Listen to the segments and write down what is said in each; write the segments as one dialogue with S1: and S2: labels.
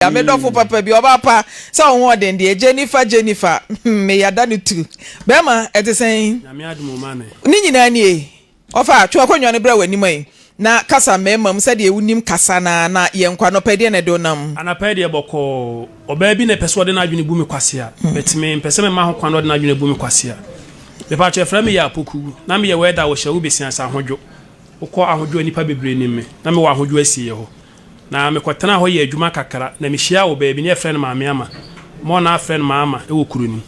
S1: Me dɔfo papa bi, ɔbaa pa, sɛ wo ho ɔden deɛ, Jennifer, Jennifer, hmm, meyada no tu. Bɛrima, ɛte sɛn?
S2: Nyame adom o, maame.
S1: Ne nyinaa nie. Ɔfa, twe w'akonnwa no bra w'anim ɛ, na kasa mmarima mu sɛdeɛ wonim kasa no ara, na yɛnkɔ. Anɔpa yi, deɛn na ɛde wo nam?
S2: Anapa yi deɛ bɔkɔɔ. Ɔbaa bi na ɛpɛ sɛ ɔde n'adwene bu me kwasea, but me mpɛ sɛ mema ho kwan na ɔde n'adwene abu me kwasea. Mepakyɛ, yɛfrɛ me Yaa Poku, na meyɛ wɛda wɔ Hyɛwo Besiansa Ahodwo. Wokɔ Ahodwo a nnipa bebree nim me, na mewɔ Ahodwo asieɛ hɔ. Na mekɔtenaa hɔ yɛɛ adwuma kakra, na mehyiaa ɔbaa bi, na yɛfrɛ no Maame Ama. Ma na afrɛ no Maama wɔ kuro no mu.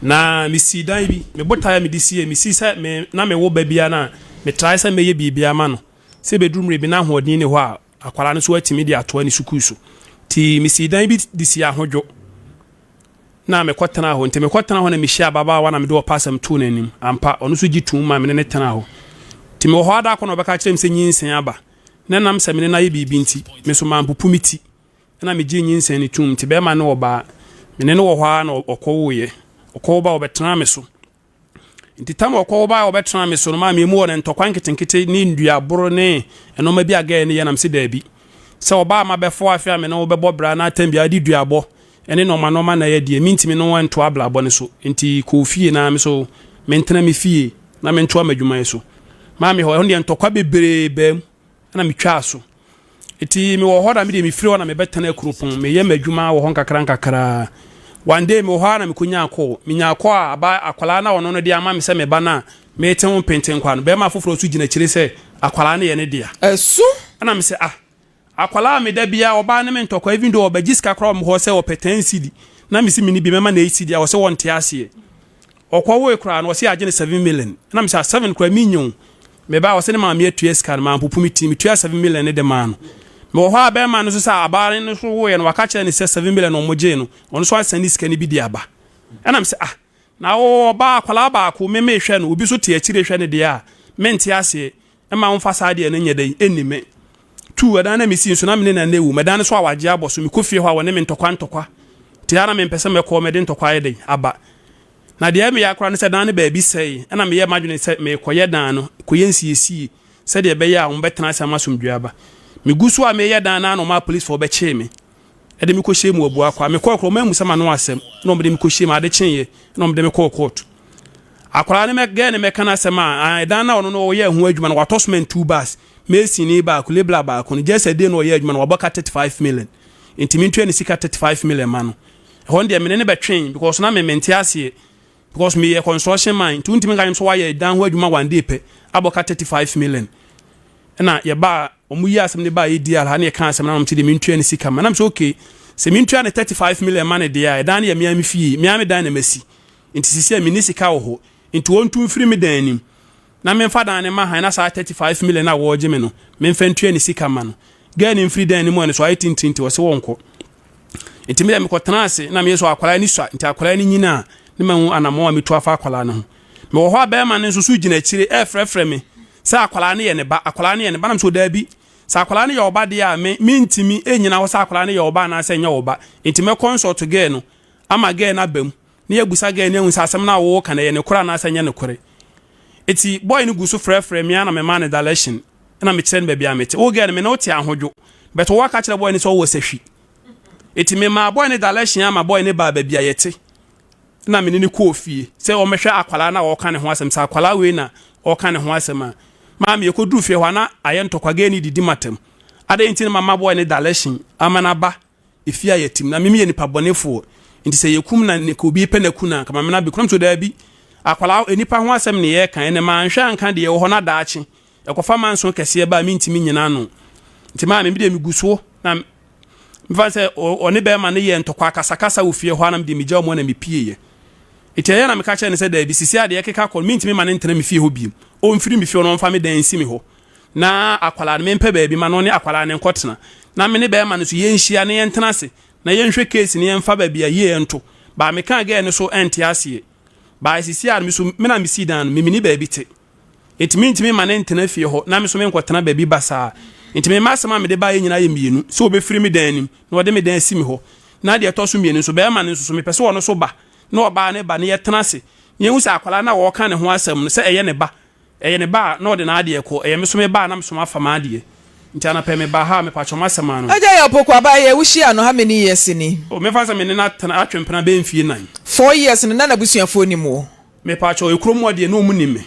S2: Na mesii dan bi. Me botaeɛ a mede siiɛ, mesii sɛ me na mewo ba biara no a, metrae sɛ mɛyɛ biribi ama no. Sɛ ɛbɛduru mmerɛ bi na ahoɔden nni hɔ a, akwadaa no nso atumi de atoa ne sukuu so. Nti mesii dan bi de sii Ahodwo. Na mekɔtenaa hɔ. Nti mekɔtenaa hɔ na mehyiaa ababaawa na mede ɔpɛ asɛm too n'anim. Ampa, ɔno nso gye toom ma me ne no tenaa hɔ. Nti mewɔ hɔ ara da koro na ɔbɛka kyerɛɛ me sɛ nyinsɛn aba. Na ɛnam sɛ me ne no ayɛ biribi nti, me nso mampopo me ti, ɛnna migyee nyinsɛn no toom. Nti barima ne ɔbaa, me ne no wɔ hɔ ara na ɔkɔwoeɛ. Ɔkɔwo ba a, ɔbɛtenaa me so. Nti tam a ɔkɔwo ba a ɔbɛtenaa me so no, maa me mu wɔ no ntɔkwa nketenkete ne nnuaboro ne nneɛma bi a gɛɛ no yɛ nam sɛ daabi. Sɛ ɔbaa ma bɛfo afe a me ne wo bɛbɔ bra na atam biara de duabɔ ne nneɛma nneɛma na ɛyɛ deɛ, mentumi ne wo ntoa abrabɔ no so. Nti kɔ fie na me so mentena me fie na mentoa m'adwuma yi so. Maame hɔ, ɛho deɛ ntɔkwa bebree baa mu na metwaa so. Nti mewɔ hɔ na medeɛ mefiri hɔ na mebɛtena Akuropɔn. Meyɛ m'adwuma wɔ hɔ nkakra nkakra. One day mewɔ hɔ a na mekɔnya kɔɔ. Menya kɔɔ a aba akwadaa na ɔno no de ama me sɛ me ba no a mete ho pentenkwa no, bɛrima foforɔ nso gyina akyire sɛ akwadaa no yɛ ne dea.
S1: Ɛso.
S2: Ɛna me sɛ ah, Akwadaa a me da biara ɔbaa ne me ntɔkwa even though ɔbɛgye sika koraa wɔ me hɔ sɛ ɔpɛ 10 cedi na me si me ni bi mɛma no 8 cedi a ɔsɛ wɔnte aseɛ. Ɔkɔ woe koraa no ɔsɛ agye no 7 million na me sɛ 7 koraa me nyɛ o. Me ba ɔsɛ ne maame atua sika no mampopo me ti metua 7 million ne de maa no. Mewɔ hɔ a bɛrima no nso sɛ abaa no so woeɛ no waka kyerɛ ne sɛ 7 million na ɔmo gyee no, ɔno nso asan ne sika no bi de aba. Ɛna me sɛ ah, na wo ɔbaa akwadaa baako me mehwɛ no, obi so te akyire hwɛ ne deɛ a mente aseɛ. Mma womfa saa adeɛ no nyɛ dɛn nni me. Tu, ɛdan no a mesii nso na me ne Nana wom. Ɛdan no so a wɔagye abɔ so. Mekɔ fie hɔ a wɔne me ntɔkwa ntɔkwa. Nti ara na mempɛ sɛ mɛkɔ mɛde ntɔkwa ayɛ dɛn aba. Na deɛ ɛyɛ me ya koraa ne sɛ dan no baabi sɛe. Ɛna meyɛɛ m'adwene sɛ merekɔyɛ dan no, kɔyɛ nsiesie sɛdeɛ ɛbɛyɛ a wɔbɛtena ase ama asomdwoeɛ aba. Megu so a mereyɛ dan no ara na wɔmaa apolisifoɔ bɛkyee me de me kɔhyɛɛ mu Abuakwa. Mekɔɔ koraa wɔammisa m'ano asɛm na wɔde me kɔhyɛɛ mu. Ade kyeeɛ na wɔde me kɔɔ kɔɔto. Akwadaa no mɛ girl no mɛka n'asɛm a, ɛdan no a ɔno no ɔyɛ ho adwuma no watɔ cement two bags, mason ni baako, labourer baako no, just a day na ɔyɛ adwuma no wabɔ ka 35 million. Nti mentua ne sika 35 million ma no. Ɛhɔ no deɛ mene ne bɛtwen because na me mente aseɛ because meyɛ construction man nti wontumi nka kyerɛ me sɛ woayɛ dan ho adwuma one day pɛ abɔ ka 35 million. Ɛna yɛbaa wɔn yi asɛm no baa ADR ha na yɛka asɛm no na wɔn sɛ deɛ mentua ne sika ma na mesɛ okay, sɛ mentua ne 35 million ma ne deɛ a, ɛdan no yɛ mea me fie, mea me dan na masi. Nti sisi a menni sika wɔ hɔ, nti wɔntu mfiri me dan no mu na memfa dan no mma han na saa 35 million a wɔregye me no memfa ntua ne sika mma no. Girl no mfiri dan no mu a ne so ayɛ tententen nti ɔse wɔnkɔ. Nti me deɛ mekɔtenaa ase na meyɛ sɛ akwadaa no sua, nti akwadaa no nyini a ne mahu anammɔn a metu afa akwadaa no ho. Mewɔ hɔ a bɛrima no nso so gyina akyire ɛrefrɛfrɛ me sɛ akwadaa no yɛ ne ba, akwadaa no yɛ ne ba, na mesɛ daabi, sɛ akwadaa no yɛ ɔba deɛ a me mentumi nnyina hɔ sɛ akwadaa no yɛ ɔba anaasɛ ɛnyɛ ɔba, nti mɛkɔ girl no ama girl no aba mu na yɛabusa girl no ahu sɛ asɛm no a wɔwɔ no ɛyɛ nokorɛ anaasɛ ɛnyɛ nokorɛ. Eti boy no gu so frɛfrɛ me a na mema no direction na mekyerɛ no baabi a mete. Wo girl no, me ne wo te Ahodwo, but wo aka kyerɛ boy no sɛ ɔwɔ Sahwi. Eti memaa boy no direction ama boy no baa baabi a yɛte na me ne no kɔɔ fie sɛ ɔmmɛhwɛ akwadaa no a ɔreka ne ho asɛm, sɛ akwadaa wei na ɔreka ne ho asɛm a. Maame yɛkɔduru fie hɔ a na ayɛ ntɔkwa, girl no didi matam. Adɛn nti na mama boy no direction ama no aba efie a yɛte mu na meme yɛ nipa bɔnefoɔ nti sɛ yɛkum na nka obi pɛ na ku na nka mame no abɛku nam so daabi, akwadaa nipa ho asɛm ne yɛka ɛnɛ manhwɛ anka deɛ ɛwɔ hɔ na daakye ɛkɔfa manso kɛseɛ ba a mentumi nyina ano. Nti maame me deɛ megu soɔ na mefa sɛ ɔne bɛrima no yɛ ntɔkwa akasakasa wɔ fie hɔ a na mede megya ɔmo na mepieeɛ. Nti ɛyɛ na meka kyerɛ no sɛ daabi, sisi adeɛ keka kɔ no mentumi ma no ntena me fie hɔ biom, ɔmfiri me fie hɔ na ɔmfa me dan nsi me hɔ na akwadaa no mempɛ baabi ma no ne akwadaa no nkɔtena na me ne bɛrima no so yɛnhyia na yɛntena ase na yɛnhwɛ case na yɛmfa baabi a yie nto baa meka girl no so ɛnte aseɛ baa sisi a me so me na mesi dan no memeni baabi te nti mentumi ma ne ntena fie hɔ na me so menkɔtena baabi basaa. Nti me mma asɛm a mede baeɛ nyinaa yɛ mmienu, sɛ wɔbɛfiri me dan anim na wɔde me dan asi me hɔ, na deɛ ɛtɔ so mmienu nso bɛrima no nso so mepɛ sɛ ɔno so ba na ɔbaa ne ba na yɛtena ase na yɛhu sɛ akwadaa no a wɔreka ne ho asɛm no sɛ ɛyɛ ne ba. Ɛyɛ ne ba a na ɔde n'adeɛ kɔ, ɛyɛ me so me ba a na me so mafa m'adeɛ. Nti anapa yi mebaa ha a, mepakyɛw m'asɛm ano.
S1: Agya Yaw Poku Abayɛ, wo hyiaa no how many years ni?
S2: Oh, memfa sɛ me ne no atena, atwe mpena bɛyɛ mfie nan.
S1: Four years no, na n'abusuafoɔ nim wo?
S2: Mepakyɛw, ekurom hɔ deɛ na wɔn nim me.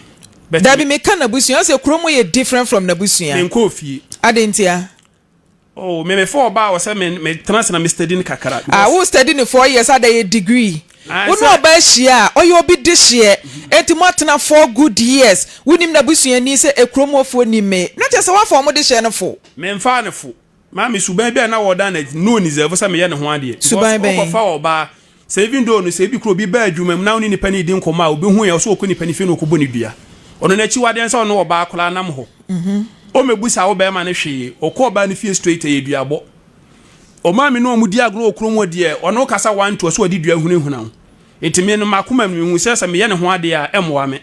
S2: But
S1: Dabi, meka n'abusua, ɔsɛ kurom hɔ yɛ different from n'abusua.
S2: Menkɔɔ fie.
S1: Adɛn ntia?
S2: Oh, me mefa ɔbaa a ɔsɛ me me tena ase na me steady no kakra.
S1: Ah, wo steady no 4 years ada yɛ degree.
S2: Ah,
S1: Wo ne
S2: sɛ.
S1: ɔbaa hyia a, ɔyɛ obi dehyeɛ. Enti mo atena 4 good years. Wonim n'abusuani sɛ ekurom hɔfoɔ nim me. Na kyerɛ sɛ woafa wɔn dehyeɛ no fo.
S2: Memfaa no fo. Maame, suban bi a na ɔda no adi no, na ɔndeserve sɛ meyɛ ne ho adeɛ. Because
S1: Suban bɛn?
S2: wokɔfa ɔbaa, sɛ even though no, sɛ ebi koraa obi ba adwuma mu na wo ne nipa no redi nkɔmmɔ a, obi hu yɛ, ɔsɛ ɔkɔ nipa no fie na ɔkɔbɔ no dua. Ɔno n'akyiwadeɛ ne sɛ ɔne ɔbaa koraa nam hɔ. Ɔmmɛbusa wo bɛrima no hwee. Ɔkɔ ɔbaa no fie straight, ɛyɛ duabɔ. Ɔmaa me ne wɔn di agorɔ wɔ kurom hɔ deɛ, ɔne wo kasa one two, ɔsɛ ɔde dua hunahuna wo. Nti me no, m'akoma mu no, mehu sɛ sɛ meyɛ ne ho adeɛ a, ɛmmoa me.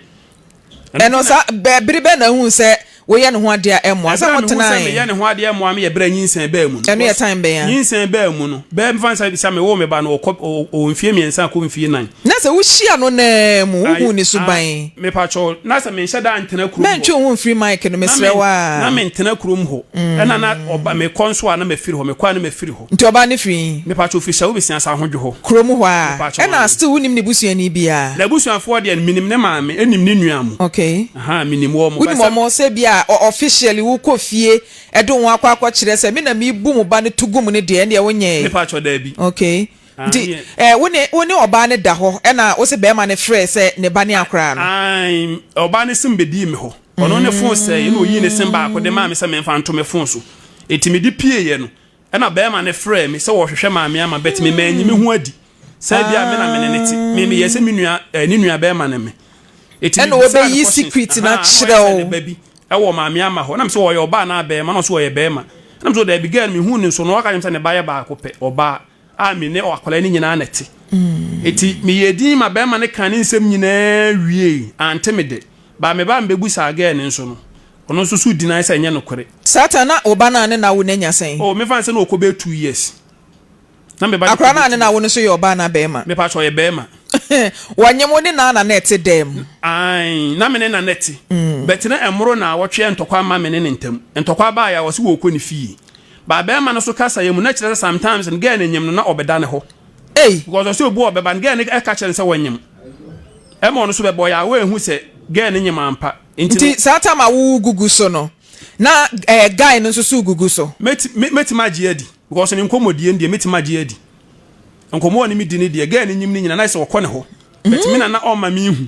S1: Ɛno saa, bɛ, bere bɛn na wohuu sɛ woyɛ ne ho ade a ɛmmoa? Sɛ
S2: Ɛberɛ a mehuu sɛ
S1: motenae.
S2: meyɛ ne ho adeɛ a ɛmmoa me yɛ berɛ a nyinsɛn baa mu no.
S1: Ɛno yɛ time bɛn a?
S2: Nyinsɛn baa mu no, bɛyɛ mfa no sɛ, sɛ mewoo me ba no, ɔkɔ, ɔwɔ, ɔwɔ mfeɛ mmiɛnsa kɔ mfeɛ nan.
S1: Na sɛ wohyia no no ara mu,
S2: Ae,
S1: wohuu ne
S2: ae,
S1: suban.
S2: mepakyɛw, na sɛ menhyɛ da ntena kurom hɔ.
S1: Mɛntwe wo ho mfiri mic no,
S2: Na
S1: mesrɛ
S2: men,
S1: wo
S2: na
S1: ara.
S2: mentena kurom hɔ. Ɛna na ɔba, mekɔ nso a na mafiri hɔ, mekɔ a na mafiri hɔ.
S1: Nti ɔbaa no firi he?
S2: Mepakyɛw, ofiri Sawu Besia Asahodwo hɔ.
S1: Kurom hɔ ara.
S2: Mepakyɛw,
S1: Ɛna
S2: ae.
S1: still wonim ne busuani biara?
S2: N'abusuafoɔ deɛ, menim ne maame, nim ne nua mo.
S1: Okay.
S2: Ahaa, menim wɔn.
S1: Wonim wɔn sɛ bi a officially wokɔ fie de wo ho akɔ akɔkyerɛ sɛ me na mebu mo ba no to gu mu no deɛ, ɛndeɛ wonyɛɛ?
S2: Mepakyɛw, daabi.
S1: Okay.
S2: Ah,
S1: Nti
S2: neɛ.
S1: eh, wo ne, wo ne ɔbaa no da hɔ, ɛna wo se bɛɛma no frɛɛ sɛ ne ba ne akoraa no?
S2: Ae, ɔbaa no sem bɛdii me hɔ. Ɔno ne fon sɛe, ɛna ɔyii ne sem baako de maa me sɛ memfa nto me fon so. Enti mede pieeɛ no, Ɛna bɛɛma no frɛɛ me sɛ wɔhwehwɛ maame ama but me manyi me ho adi sɛ ebia me na me ne no te. Me meyɛɛ sɛ me nua eh, ne nua bɛɛma ne me. Eti
S1: Ɛna
S2: me bisaa no
S1: ɔbɛyi
S2: questions.
S1: secret no
S2: Ahaa, na ɔyɛ
S1: akyerɛ
S2: sɛ ne
S1: wo.
S2: ba bi ɛwɔ maame ama hɔ. Na me sɛ ɔyɛ ɔbaa anaa bɛɛma? Na ɔse ɔyɛ bɛɛma. Na me sɛ daabi girl no mehuu no nso no ɔka kyerɛ me sɛ ne ba yɛ baako pɛ, ɔbaa a me ne akwadaa no nyinaa na ɛte. Eti meyɛɛ din ma bɛɛma no kaa ne nsɛm nyinaa wiei, ante me dɛ. But me ba mbebusaa girl no nso no, Ɔno nso so deny sɛ ɛnyɛ nokware.
S1: Satan na wo ba no a ne na awo no anya sɛn?
S2: Oh me fa no sɛ na ɔkɔ bɛyɛ 2 years. Na me ba de
S1: Akora
S2: kɔ
S1: no a
S2: bɛyɛ
S1: ne
S2: 2
S1: na
S2: years.
S1: awo no nso yɛ ɔbaa anaa bɛɛma?
S2: Me pa kyɛw ɔyɛ bɛɛma.
S1: Wɔnyem wo ne na na na ɛte dɛm?
S2: Ae na me ne na na ɛte but na ɛmoro naawɔtwe ntɔkwa mma me ne ne ntam. Ntɔkwa baeɛ a ɔse wɔɔkɔ ne fie. But bɛɛma no so kasaeɛ mu na kyerɛ sɛ sometimes no girl no nyem no na ɔbɛda ne hɔ.
S1: Ei!
S2: Because ɔse obi wɔ ɔbɛba no girl no ɛka kyerɛ no sɛ wɔnyem. Ɛma ɔno nso bɛba ɔyɛ aware hu sɛ girl no nyem ampa. Nti
S1: Nti
S2: no.
S1: saa time a wo gugu so no na eh guy no nso so gugu so?
S2: Mɛti mɛtumi agye adi because ne nkɔmmɔdie no deɛ mɛtumi agye adi. Nkɔmmɔ a ɔne me di no deɛ girl no nyim no nyina na ayɛ sɛ ɔkɔ ne hɔ but me na na ɔmma menhu.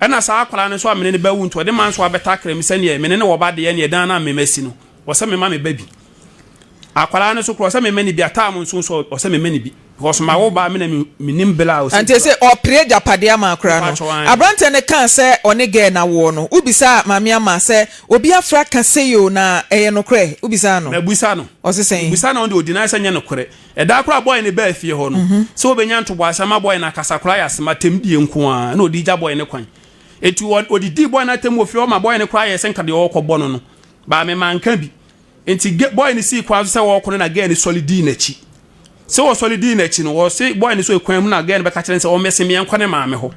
S2: Ɛna saa akwadaa no nso a mene ne ba wu nti ɔde ma nso abɛtakra me sɛdeɛ mene ne wɔ ba deɛ ɛneɛ dan no a mema si no ɔsɛ mema me ba bi. Akwadaa no nso korɔ ɔsɛ mema ne bi ataa mo nso nso ɔsɛ mema ne bi because ma wo ba me na menim bela a ɔsɛ
S1: Nti sɛ ɔpere agyapadeɛ ama akwadaa no. Aberanteɛ no kaa sɛ ɔne girl no awoɔ no, wobisaa Maame Ama sɛ obi afra ka sei o na ɛyɛ nokorɛ? Wobisaa no?
S2: Mabisa no.
S1: Ɔse sɛn?
S2: Mebisa no ɔno deɛ ɔdeny sɛ nyɛ nokorɛ. Ɛda koro a boy no baa fie hɔ no, sɛ ɔbɛnya ntoboase ama boy no akasa koraa yɛ asem, atɛmdie nko ara na ɔde gya boy no kwan. Enti ɔdidii boy no atɛm wɔ fie hɔ ma boy no koraa yɛɛ sɛ nka deɛ ɔrekɔbɔ no no, but me manka bi. Enti boy no sii kwan so sɛ ɔrekɔ no na girl no sɔre dii n'akyi. Sɛ ɔsɔre dii n'akyi no, ɔse boy no sɛ kwan mu na girl no bɛka kyerɛ no sɛ ɔmmɛse me yɛnkɔ ne maame hɔ.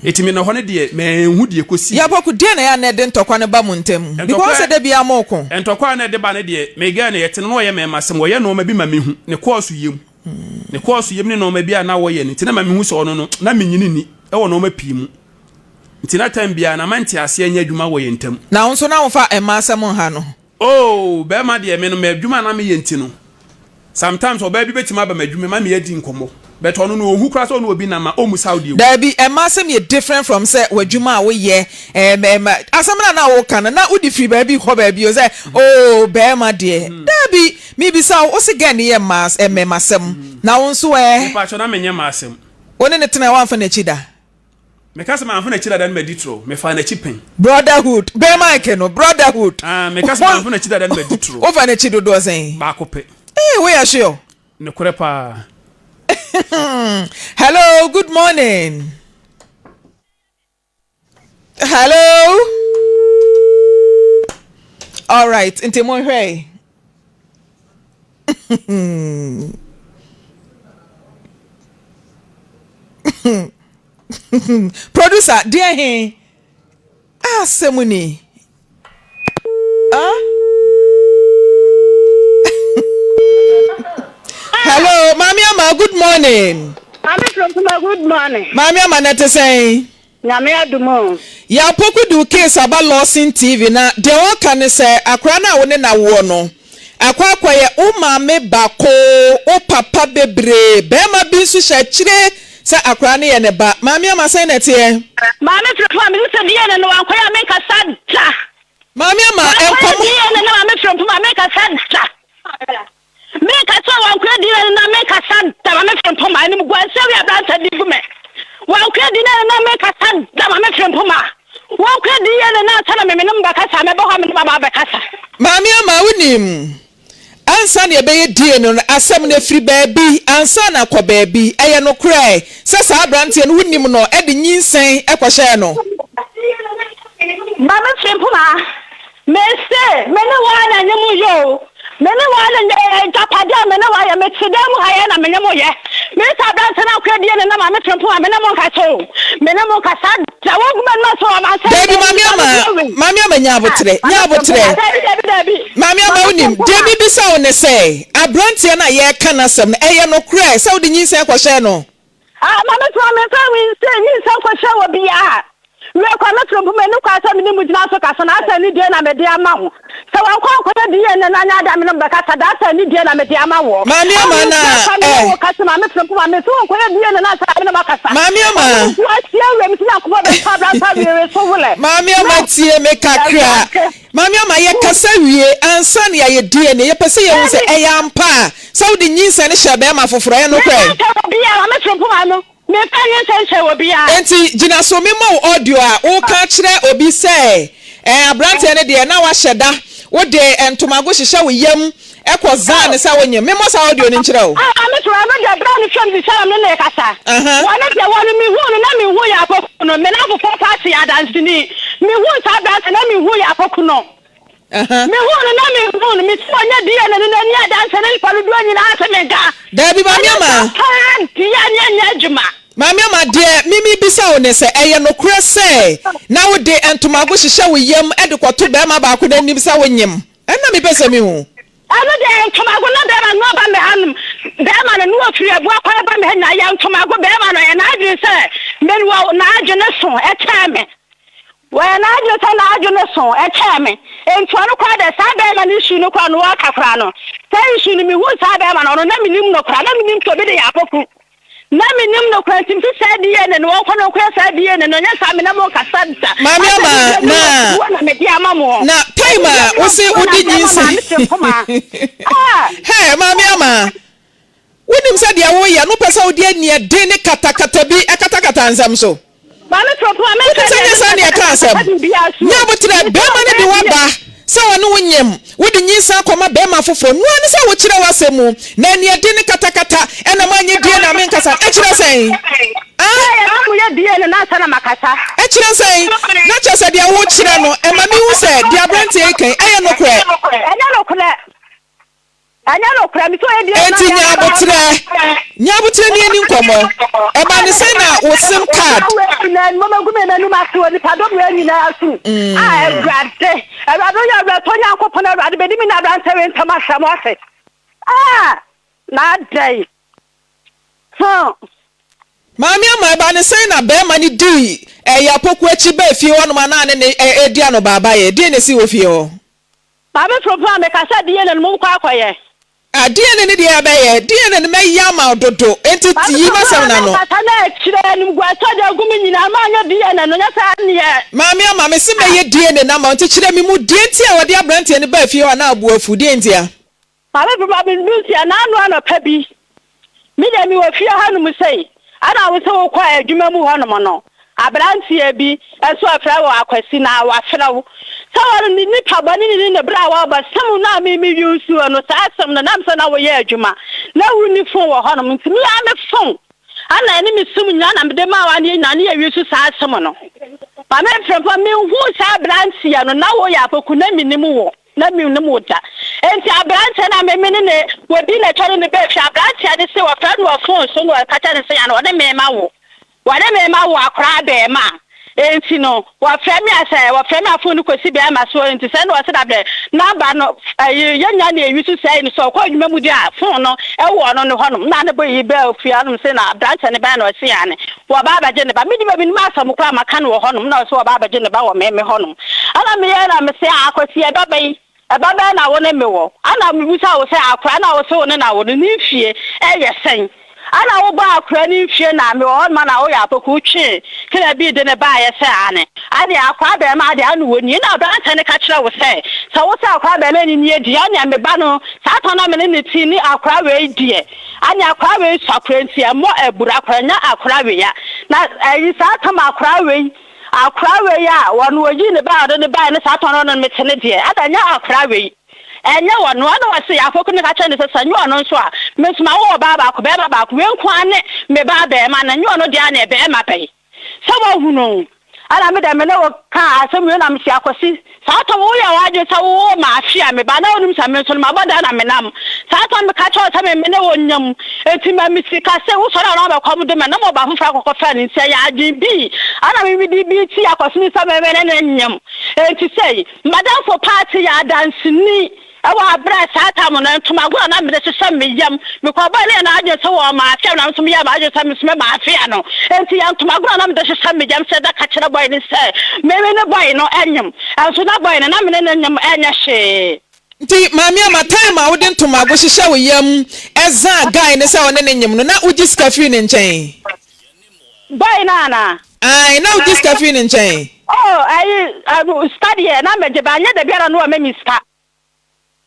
S2: Enti me na hɔ no deɛ manhu deɛ ɛkɔsii.
S1: Yapoku, deɛn na ɛyɛ a na ɛde ntɔkwa no ba mo ntam? Because sɛ da biara moko.
S2: Ntɔkwa a na ɛde ba no deɛ, me girl no yɛte no na ɔyɛ mɛɛmasɛm, ɔyɛ nnoɔma bi ma mehu, ne kɔɔso yam. Ne kɔɔso yam ne nnoɔma bi a na ɔyɛ no nti na ma mehu sɛ ɔno no, na menyini nni wɔ nnoɔma pii mu. Nti na time biara na manteaseɛ nyɛ adwuma wɔ yɛn ntam.
S1: Na wo nso na womfa mmaa asɛm nha no?
S2: Oh, bɛɛma deɛ me no m'adwuma a na meyɛ nti no, sometimes ɔbaa bi bɛtumi aba m'adwuma ma me adi nkɔmmɔ, but ɔno no ɔnhu koraa sɛ ɔne obi nam a ɔmmusa wo deɛ wɔ.
S1: Daabi, mmaa asɛm yɛ different from sɛ w'adwuma a woyɛ, ɛɛm ɛɛm asɛm no a na woka no na wode firi baabi kɔ baabi o sɛ oh bɛɛma deɛ, daabi, mebisa wo, wose girl no yɛ mmaa mmɛɛmasɛm, na wo nso ɛ?
S2: Mepakyɛw na menyɛ mmaa asɛm.
S1: Wo ne no tenae woamfa n'akyi da?
S2: Meka sɛ mamfa n'akyi dada no madi toro. Mefaa n'akyi pɛn.
S1: Brotherhood, bɛn mic no, brotherhood.
S2: Ah, meka sɛ mamfa n'akyi dada no madi toro.
S1: Wofa n'akyi dodoɔ sɛn?
S2: Baako pɛ.
S1: Ee, woyɛ sure?
S2: Nokorɛ paa.
S1: Hello, good morning. Hello. All right, nti monhwɛ. Producer, deɛ he? Asɛm ni. Ah? Maame Ama, good morning.
S3: Maame Frempoma, good morning.
S1: Maame Ama, na ɛte sɛn?
S3: Nyame adom o.
S1: Yaw Poku de wo case aba Lawson TV na deɛ ɔreka ne sɛ akwadaa no a wo ne no awoɔ no akɔ akɔyɛ wo maame baako, wo papa bebree, barima bi nso hyɛ akyire sɛ akwadaa no yɛ ne ba. Maame Ama sɛn na ɛteɛ?
S3: Maame Frempoma, mese sɛ DNA no wankɔyɛ a menkasa da.
S1: Maame Ama,
S3: Wankɔyɛ
S1: nkɔmmɔ.
S3: DNA no Maame Frempoma, menkasa da. Menkasa wankura di na na menkasa da ma mefere mpoma animguaseɛ wei aberanteɛ de gu me wankura di na na menkasa da ma mefere mpoma wankura di yɛ ne na ansa na me me ne mo bɛkasa mɛbɛ hɔ a me ne mo aba abɛkasa.
S1: Maame Ama wonim ansa na yɛbɛyɛ DNA no asɛm no afiri baabi ansa na akɔ baabi ɛyɛ nokorɛ sɛ saa aberanteɛ no wonim no de nyinsɛn kɔhyɛɛ no.
S3: Maame Frimpong a, mese me ne wo ara na ɛnyɛ mo yɛ o, me ne wo ara na ɛnyɛ agyapadeɛ a me ne wo ayɛ, mete dan mu ha yɛ na me ne mo yɛ. Mese aberante no akɔ adie ne na Maame Frimpong a, me ne mo nkasa o, me ne mo nkasa da, wɔngu m'anim ase wɔ amansan
S1: Dabi
S3: nyinaa
S1: Maame
S3: anim,
S1: Ama,
S3: Maame Frimpong.
S1: Maame Ama nya
S3: Ah,
S1: aboterɛ, nya
S3: Maame Frimpong
S1: aboterɛ.
S3: a, dabi dabi dabi,
S1: Maame Ama
S3: Maame
S1: wonim,
S3: Frimpong
S1: deɛ
S3: a.
S1: mebisa wo ne sɛ, aberanteɛ no a yɛreka n'asɛm no, ɛyɛ nokorɛ sɛ wode nyinsɛn kɔhyɛɛ no?
S3: Ah, ma me tena me nsa nwinsɛn nyinsɛn nkɔhyɛ wɔ biaa. Wiɛ kwa me toro mpo m'ani kwa sɛ mene mo gyina so kasa na asɛ ne die na mede ama wo. Sɛ wankɔ ankɔyɛ DNA no anyɛ ade a mene mo bɛkasa da asɛ ne die na mede ama woɔ.
S1: Maame
S3: Ah,
S1: ama
S3: me
S1: na
S3: nua kwa me ne
S1: eh.
S3: wo kasa ma me toro mpo ma me so wankɔyɛ DNA no ansa na mene mo akasa.
S1: Maame ama.
S3: Ɔne mo ahyia wura me si Nyankopɔn bɛtɔ abrasa wiere so wolɛ.
S1: Maame ama
S3: No.
S1: tie me kakra.
S3: Awurade.
S1: Maame ama yɛkasa wie ansa na yɛayɛ DNA. Yɛpɛ sɛ yɛhu sɛ
S3: Dabi.
S1: ɛyɛ ampa a sɛ wode nyinsɛn no hyɛɛ bɛrima foforɔ. Ɛyɛ nokorɛ?
S3: Memfa nhyɛ obiara. Maame toro mpo ma no. Memfa nyinsɛn nhyɛ obiara.
S1: Enti gyina so memmɔ wo audio a woreka akyerɛ obi sɛ ɛɛ aberanteɛ no deɛ na wahyɛ da wode ntomago hyehyɛ wo yam kɔ zan sɛ wonyem. Memmɔ saa audio no nkyerɛ wo.
S3: Ah, maame Tora, ɛno deɛ berɛ a mefrɛ no sisiara me ne no rekasa.
S1: Aha.
S3: Wɔno deɛ wɔno mehuu no na menhuu yɛ apoku no. Me namfofoɔ paa te yɛ adanseni. Mehuu saa aberante na menhuu yɛ apoku no.
S1: Aha.
S3: Mehuu no na menhuu no. Mesi ɔnyɛ DNA no n'ani adanse ne nipa dodoɔ nyinaa te me nka.
S1: Daabi, Maame
S3: Ɛno
S1: Ama.
S3: saa paa deɛ ne ɛnyɛ adwuma.
S1: Maame Ama, deɛ me mebisa wo ne sɛ, ɛyɛ nokorɛ sɛ na wode ntomago hyehyɛ wo yam de kɔto barima baako no anim sɛ wonyem? Ɛno na mepɛ sɛ mehu.
S3: Ɛno deɛ yɛ ntomago na bɛɛma no ɔba me ha nom bɛɛma no ne ɔfiri abua kwan ba me ha nyinaa yɛ ntomago bɛɛma no ɔyɛ n'adwene sɛ me wɔ n'adwene so ɛkyɛn me wɔyɛ n'adwene sɛ n'adwene so ɛkyɛn me nti ɔno koraa deɛ saa bɛɛma no issue no koraa no wɔka koraa no saa issue no mehu saa bɛɛma no ɔno na menim no koraa na menim sɛ obi de yɛ apoku Na mennim nokorɛ nti mese saa DNA no wɔnkɔ na wɔnkɔyɛ saa DNA no nyɛ saa me ne mo nkasa da.
S1: Maame
S3: Asɛ
S1: Ama
S3: DNA
S1: na
S3: wɔ buo na mede ama mo.
S1: na time a
S3: Ɛde
S1: wose
S3: buo na
S1: wode
S3: mede ama
S1: nyinsɛn
S3: maame Frimpoma. Ah!
S1: Hey Maame Ama wonim sɛ deɛ woyɛ no wopɛ sɛ wode aniɛden ne katakata bi katakata nsɛm so.
S3: Maame Frimpoma
S1: Wonim
S3: menka
S1: sɛ
S3: deɛ
S1: nyɛ saa na yɛka asɛm.
S3: menka biribiara so
S1: Nya
S3: o.
S1: aboterɛ,
S3: Mese
S1: barima no
S3: ɔnyɛ
S1: de wo
S3: DNA.
S1: aba sɛ ɔne wo nyem, wode nyinsɛn akɔma barima foforɔ, noa ne sɛ wokyerɛ w'asɛm mu, na aniɛden ne katakata ɛna moanyɛ DNA menkasa, ɛkyerɛ sɛn?
S3: Sɛ
S1: Ah?
S3: ɛyɛ na moyɛ DNA no ansa na makasa.
S1: Ɛkyerɛ sɛn? Na kyerɛ sɛ deɛ wokyerɛ no, ɛma mehu sɛ deɛ aberanteɛ yi ka yi, ɛyɛ nokorɛ.
S3: Ɛnyɛ nokorɛ. Ɛnyɛ nokorɛ, me sɛ ɔyɛ deɛ
S1: Enti nya aboterɛ, nya aboterɛ ne yɛnni nkɔmmɔ. Ɛba ne sɛn na wo sim card.
S3: Mama gu me m'anim ase wɔ nipadɔm wei nyinaa so. Ah, Awurade, Awurade woyɛ awerɛtɔ Nyankopɔn, Awurade bɛdi me ne aberanteɛ wei ntam asɛm ase. Ah, na adɛn? Hmm.
S1: Maame Ama, ɛba ne sɛn na barima no dii ɛyɛ Apoku akyi baa fie hɔnom anaa ne ne ɛredi anobaabaeɛ? Deɛn na ɛsii wɔ fie hɔ?
S3: Maame Frimpong a meka sɛ DNA no monkɔ akɔyɛ.
S1: Ah DNA no deɛ yɛbɛyɛ, DNA no mɛyɛ ama wo dodo, enti
S3: Maame
S1: yi
S3: Frimpong
S1: m'asɛm
S3: a
S1: no ano.
S3: mekasa na akyire animguaseɛ de agu me nyinaa manyɛ DNA no nyɛ saa neɛ.
S1: Maame Ama, mese mɛyɛ DNA no ama wo, nti kyerɛ me mu deɛ nti a wɔde abranteɛ no baa fie hɔ a na abo afu, deɛ ntia?
S3: Maame Frimpong me Lucia naano anɔpa bi me deɛ mewɔ fie hanom sei ɛna wo se wokɔ adwuma mu hɔnom no Aberanteɛ bi nso ɔfrɛ wo Akwasi na wafrɛ wo sɛ wɔn ne nipa bɔne ne ne bra a wɔbɔ sem no a me me use no saa sem no nam sɛ na woyɛ adwuma na wonni fon wɔ hɔnom nti me ara me fon ana ɛne me sim nyinaa na mede maa wo aneɛ nyinaa ne yɛ use saa sem no ma me mfrɛmfrɛ menhuu saa aberanteɛ no na woyɛ apoku na menim wo na mennim wo da enti aberanteɛ no a me me ne ne wɔdi n'atwa no ne bɛɛfie aberanteɛ no se wɔfrɛ no wɔ fon so na ɔka kyerɛ no sɛ yana ɔne me ma wo Wɔne me ma wo akora abɛɛma. Enti no wɔfrɛ me a sɛ wɔfrɛ me a phone no kɔsi bɛɛma so nti sɛ na ɔse dabrɛ number no ɛyi yɛnya na ɛyi so sɛe no sɛ ɔkɔ adwuma mu deɛ a phone no ɛwɔ ɔno no hɔnom na ne bɔ yi bɛɛ fie hanom se na abranteɛ no bɛn na ɔse aane wɔba abɛgye ne ba me de menim asɛm koraa maka no wɔ hɔnom na ɔse wɔba abɛgye ne ba wɔ me me hɔnom ɛna meyɛ na mese Akwasi ɛba bɛyi Ɛba bɛn na wo ne me wɔ? Ana mebisa wo sɛ, akora no a wose wo ne no awo no, ne mfie yɛ sɛn? Ana wobɔɔ akora no mfie na mewɔ hɔ nom ana woyɛ apoku wotwee kra bi de no baeɛ sɛ aane? Adeɛ akora abarimaa deɛ ano wɔ nie na aberanteɛ no ka kyerɛ wo sɛ, sɛ wose akora abarimaa no nie deɛ ɛneɛ me ba no saa tɔn na me ne no te ne akora wei deɛ aneɛ akora wei sua koraa nti ɛmmɔ abura koraa nyɛ akora wei a na ayi saa tam akora wei Akora wei a wɔn wɔyii ne ba a ɔde no baeɛ ne saa tɔn no ne mete no deɛ, ada ɛnyɛ akora wei, ɛnyɛ wɔn. Ɛna ɔse, Apoku no ka kyerɛɛ no sɛ, sɛ ɛnyɛ ɔno nso a, me nso mawo ɔbaa baako, barima baako, wei nko ara ne me ba barima no, ɛnyɛ ɔno deɛ a na barima bɛn sɛ wahunu. Ɛna me deɛ me ne wo kaa asɛm wei na mese, Akwasi, Saa tam woyɛ w'adwene sɛ wowɔ m'afe a meba na wonim sɛ me nso no mabɔ da na menam. Saa tam meka kyerɛ wo sɛ me mene wo nyam enti ma me sika sɛ wosɔre a na wabɛkɔm de me na mɔba foforɔ akɔkɔfa no nti ɛyɛ adwene bi ana me mede bi ti akɔso sɛ me mene ne nyam enti sɛ madamfo paa te yɛ adanseni Wɔ aber a saa tam no, ntomago a na medze hyehyɛ me yamu, mekɔbɔe no yɛ n'adwen sɛ wɔma afe a na me so meyɛɛ m'adwen sɛ me so mɛma afe ano. Ntsi yɛ ntomago a na medze hyehyɛ me yamu hyɛ da ka kyerɛ bɔy no sɛ me ne bɔy no nyem. Nso na bɔy no, na me ne no nyem nnyɛ hwee.
S1: Ntsi Maame Ama, time a wode ntomago hyehyɛ wo yamu dza guy no sɛ ɔne no nyem no, na wogye sika firi ne nkyɛn?
S3: Bɔy no anaa?
S1: Ae, na wogye sika firi ne nkyɛn?
S3: Oh, ayi, sika deɛ na megye ba, nyɛ da biara na wɔma me sika.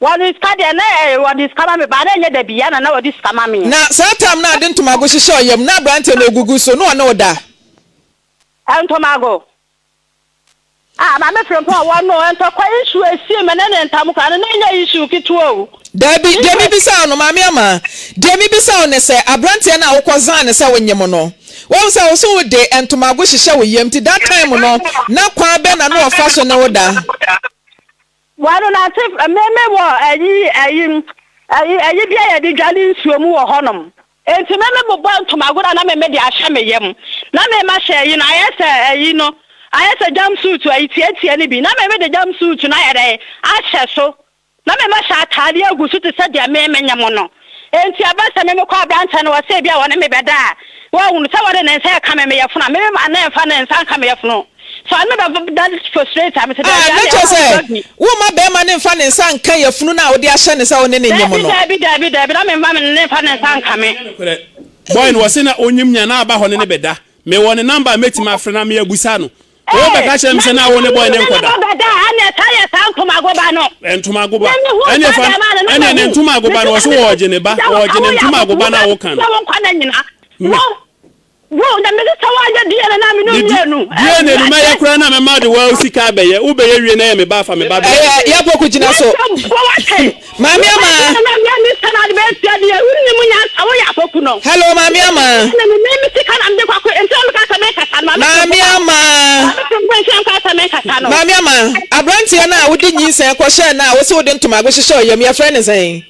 S3: Wɔde sika deɛ na ɛɛ wɔde sika ma me ba, na ɛnyɛ da biara na na wɔde sika ma me.
S1: Na saa tam no a ɔde ntomago hyehyɛ ɔyam na aberanteɛ no ɔgugu so na ɔne wo da?
S3: Ntomago? Ah, Maame Frimpong, wɔn no, ntɔkwa issue esii me ne ne ntam koraa no, na ɛnyɛ issue ketewa o.
S1: Dabi, deɛ mebisa wo no, Maame Ama, deɛ mebisa wo ne sɛ, aberanteɛ no a wokɔzaa no sɛ wonyem no, wahu sɛ wo so wode ntomago hyehyɛ wo yam, nti that time no, na kwan bɛn na na ɔfa so ne wo da?
S3: Wɔn nante me me wɔ ayi ayi ayi ayi bi a yɛde dwale nsuo mu wɔ hɔnom. Enti me me bobɔ ntomago na na me me de ahyɛ me yam. Na me ma hyɛ ayi no ayɛ sɛ ayi no ayɛ sɛ jump suit ayi tiatia no bi. Na me me de jump suit no ayɛ dɛn ahyɛ so. Na me ma hyɛ ataadeɛ agu so te sɛ deɛ me me nyem no. Enti ɛba sɛ me mekɔ aberanteɛ no hɔ sɛ ebia ɔne me bɛda a, woahunu sɛ wɔde ne nsa reka me me yafunu a, me mema no mfa ne nsa nka me yafunu. Sɛ ɔne me bɛda frustrate a, mese
S1: Ah,
S3: daabi,
S1: na
S3: adeɛ
S1: kyerɛ
S3: ɛhɔ
S1: sɛ
S3: dɔ bi.
S1: womma barima no mfa ne nsa nka yafunu no a wode ahyɛ no sɛ wo ne no nyem
S3: Daabi,
S1: no.
S3: daabi, daabi, daabi, na memma me ne mfa ne nsa nka me.
S2: Nokorɛ, boy no wɔse na onyim nea na aba hɔ ne ne bɛda. Mewɔ ne number a mɛtumi afrɛ na me abusa no.
S3: Ee,
S2: Wobɛka kyerɛ me
S3: na
S2: sɛ na wo ne
S3: me
S2: boy
S3: ne
S2: no
S3: ne
S2: nkɔda.
S3: bɛda a, ɛnna ɛtaa yɛ saa ntomago ba no.
S2: Ntomago ba.
S3: Na mehu
S2: Ɛnneɛ
S3: saa
S2: fa
S3: bɛrima no, na
S2: ɛnneɛ ne
S3: mahu.
S2: ntomago ba no
S3: Mese
S2: wɔse
S3: na
S2: wɔɔgye ne ba,
S3: sɛ wo
S2: wɔɔgye ne
S3: woyɛ
S2: ntomago ba no a
S3: akokoɔ
S2: woka no.
S3: sɛ wo nkwa na nyina.
S2: Me.
S3: Wo, wo, na mese sɛ woayɛ DNA na me ne
S2: Ne di
S3: mmienu.
S2: DNA no mɛyɛ
S3: Awurade.
S2: koraa na mɛma de wo sika abɛyɛ. Wobɛyɛ wie na ɛyɛ me ba afa me ba brɛ me.
S1: Ɛyɛ yɛpɔku gyina so.
S3: W'asɛm bɔ w'atɛn.
S1: Maame
S3: Wo
S1: Ama.
S3: ba na me me sika na ade bɛtua deɛ wonim nyansa woyɛ apoku no.
S1: Hello Maame Ama.
S3: Na me me sika na mede kɔ akɔ nti na meka sɛ menkasa no.
S1: Maame Ama.
S3: Maame Frimpong nti na meka sɛ menkasa no.
S1: Maame Ama, aberanteɛ no a wode nyinsɛn kɔhyɛɛ no a wose wode ntomago hyehyɛ ɔyam yɛfrɛ no sɛn?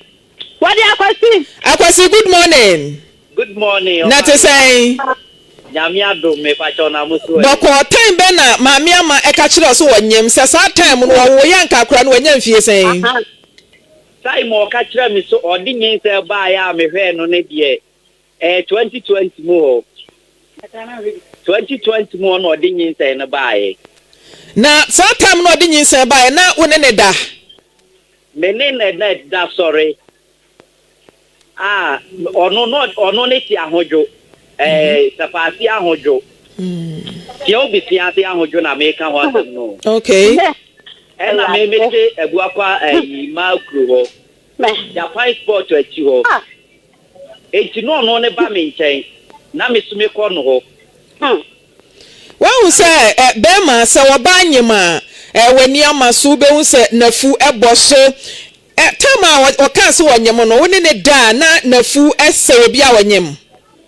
S3: Wɔde Akwasi.
S1: Akwasi good morning.
S4: Good morning
S1: Na te sɛn?
S4: Nyame adom me pakyɛw na mo so ɛ?
S1: Bɔkɔɔ, time bɛn na Maame Ama ɛka kyerɛɛ wo sɛ ɔnyem? Sɛ saa time no ɔwoo yɛ anka akora no wanya mfie sɛn?
S4: Time a ɔka kyerɛɛ me sɛ ɔde nyinsɛn baeɛ a mehwɛɛ no no deɛ ɛyɛ 2020 mu hɔ. 2020 mu hɔ na ɔde nyinsɛn no baeɛ.
S1: Na saa time no ɔde nyinsɛn baeɛ na wo ne no da?
S4: Me ne no na da sɔre. Ah, ɔno no ɔno ne te ahodwo. Ɛɛ sapaase ahodwo. Tia obi te ase ahodwo na meka ho asɛm no.
S1: Okay.
S4: Ɛna me me te abuakwa ɛyi maa kuro hɔ. Japan sport akyi hɔ. Enti no ɔno ne ba me nkyɛn na me so me kɔ no hɔ.
S1: Woahu sɛ ɛ bɛrima sɛ ɔbaa nyem a ɛ w'ani ama so wobɛhu sɛ n'afu bɔ so. Ɛ Tam a ɔkaa sɛ ɔnyem no, wo ne no da a, na n'afu sɛ obi a ɔnyem?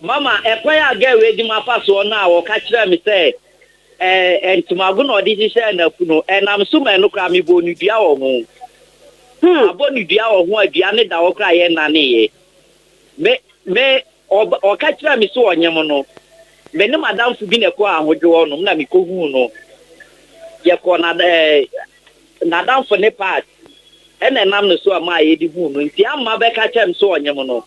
S4: Mama, ɛkwan a girl wei de m'afa soɔ no a ɔka kyerɛɛ me sɛ ɛ ntomago na ɔde hyehyɛɛ n'afu no, ɛnam so ma ɛno koraa mebɔɔ no dua wɔ ho. Mabɔ no dua wɔ ho a dua no da hɔ koraa a yɛnnaneeɛ. Me, me, ɔba, ɔka kyerɛɛ me sɛ ɔnyem no. Me ne m'adamfo bi na ɛkɔɔ ahodwo hɔnom na mekɔhuu no. Yɛkɔɔ na ɛɛ n'adamfo ne part ɛna ɛnam ne so a maa yɛde huu no. Nti amma bɛka kyerɛ me sɛ ɔnyem no.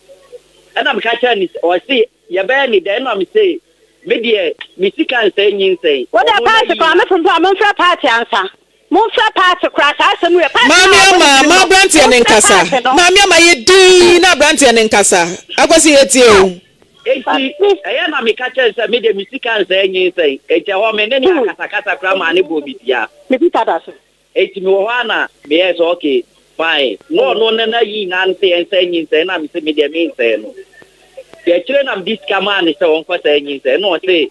S4: Ɛna meka kyerɛ no ɔse yɛbɛyɛ ne dɛn ɛna mese me deɛ me sika nsɛe nyinsɛn.
S3: Wo deɛ
S4: Ɔno
S3: party
S4: n'ayi
S3: koraa
S4: na
S3: me pompo a momfrɛ party ansa. Momfrɛ party koraa saa asɛm wei party no
S1: Maame
S3: a wɔabɔ ne
S1: Ama,
S3: tirim
S1: ma
S3: no
S1: aberanteɛ no
S3: momfrɛ
S1: nkasa.
S3: party no.
S1: Maame Ama, yɛ dinn na aberanteɛ no nkasa. Akwasi, yɛtie o.
S4: Enti ɛyɛ na meka kyerɛɛ no sɛ me deɛ me sika nsɛe nyinsɛn. Enti ɛhɔ me ne no akasakasa koraa maa no bɔɔ me dua.
S3: Me sika da so.
S4: Enti mewɔ hɔ ara na meyɛɛ sɛ okay fine. Na ɔno ne n'ayi nyinaa ne sɛ yɛnsɛe nyinsɛn na mese me deɛ mensɛe no. Nti akyire na mede sika maa no sɛ ɔnkɔsɛe nyinsɛn na ɔse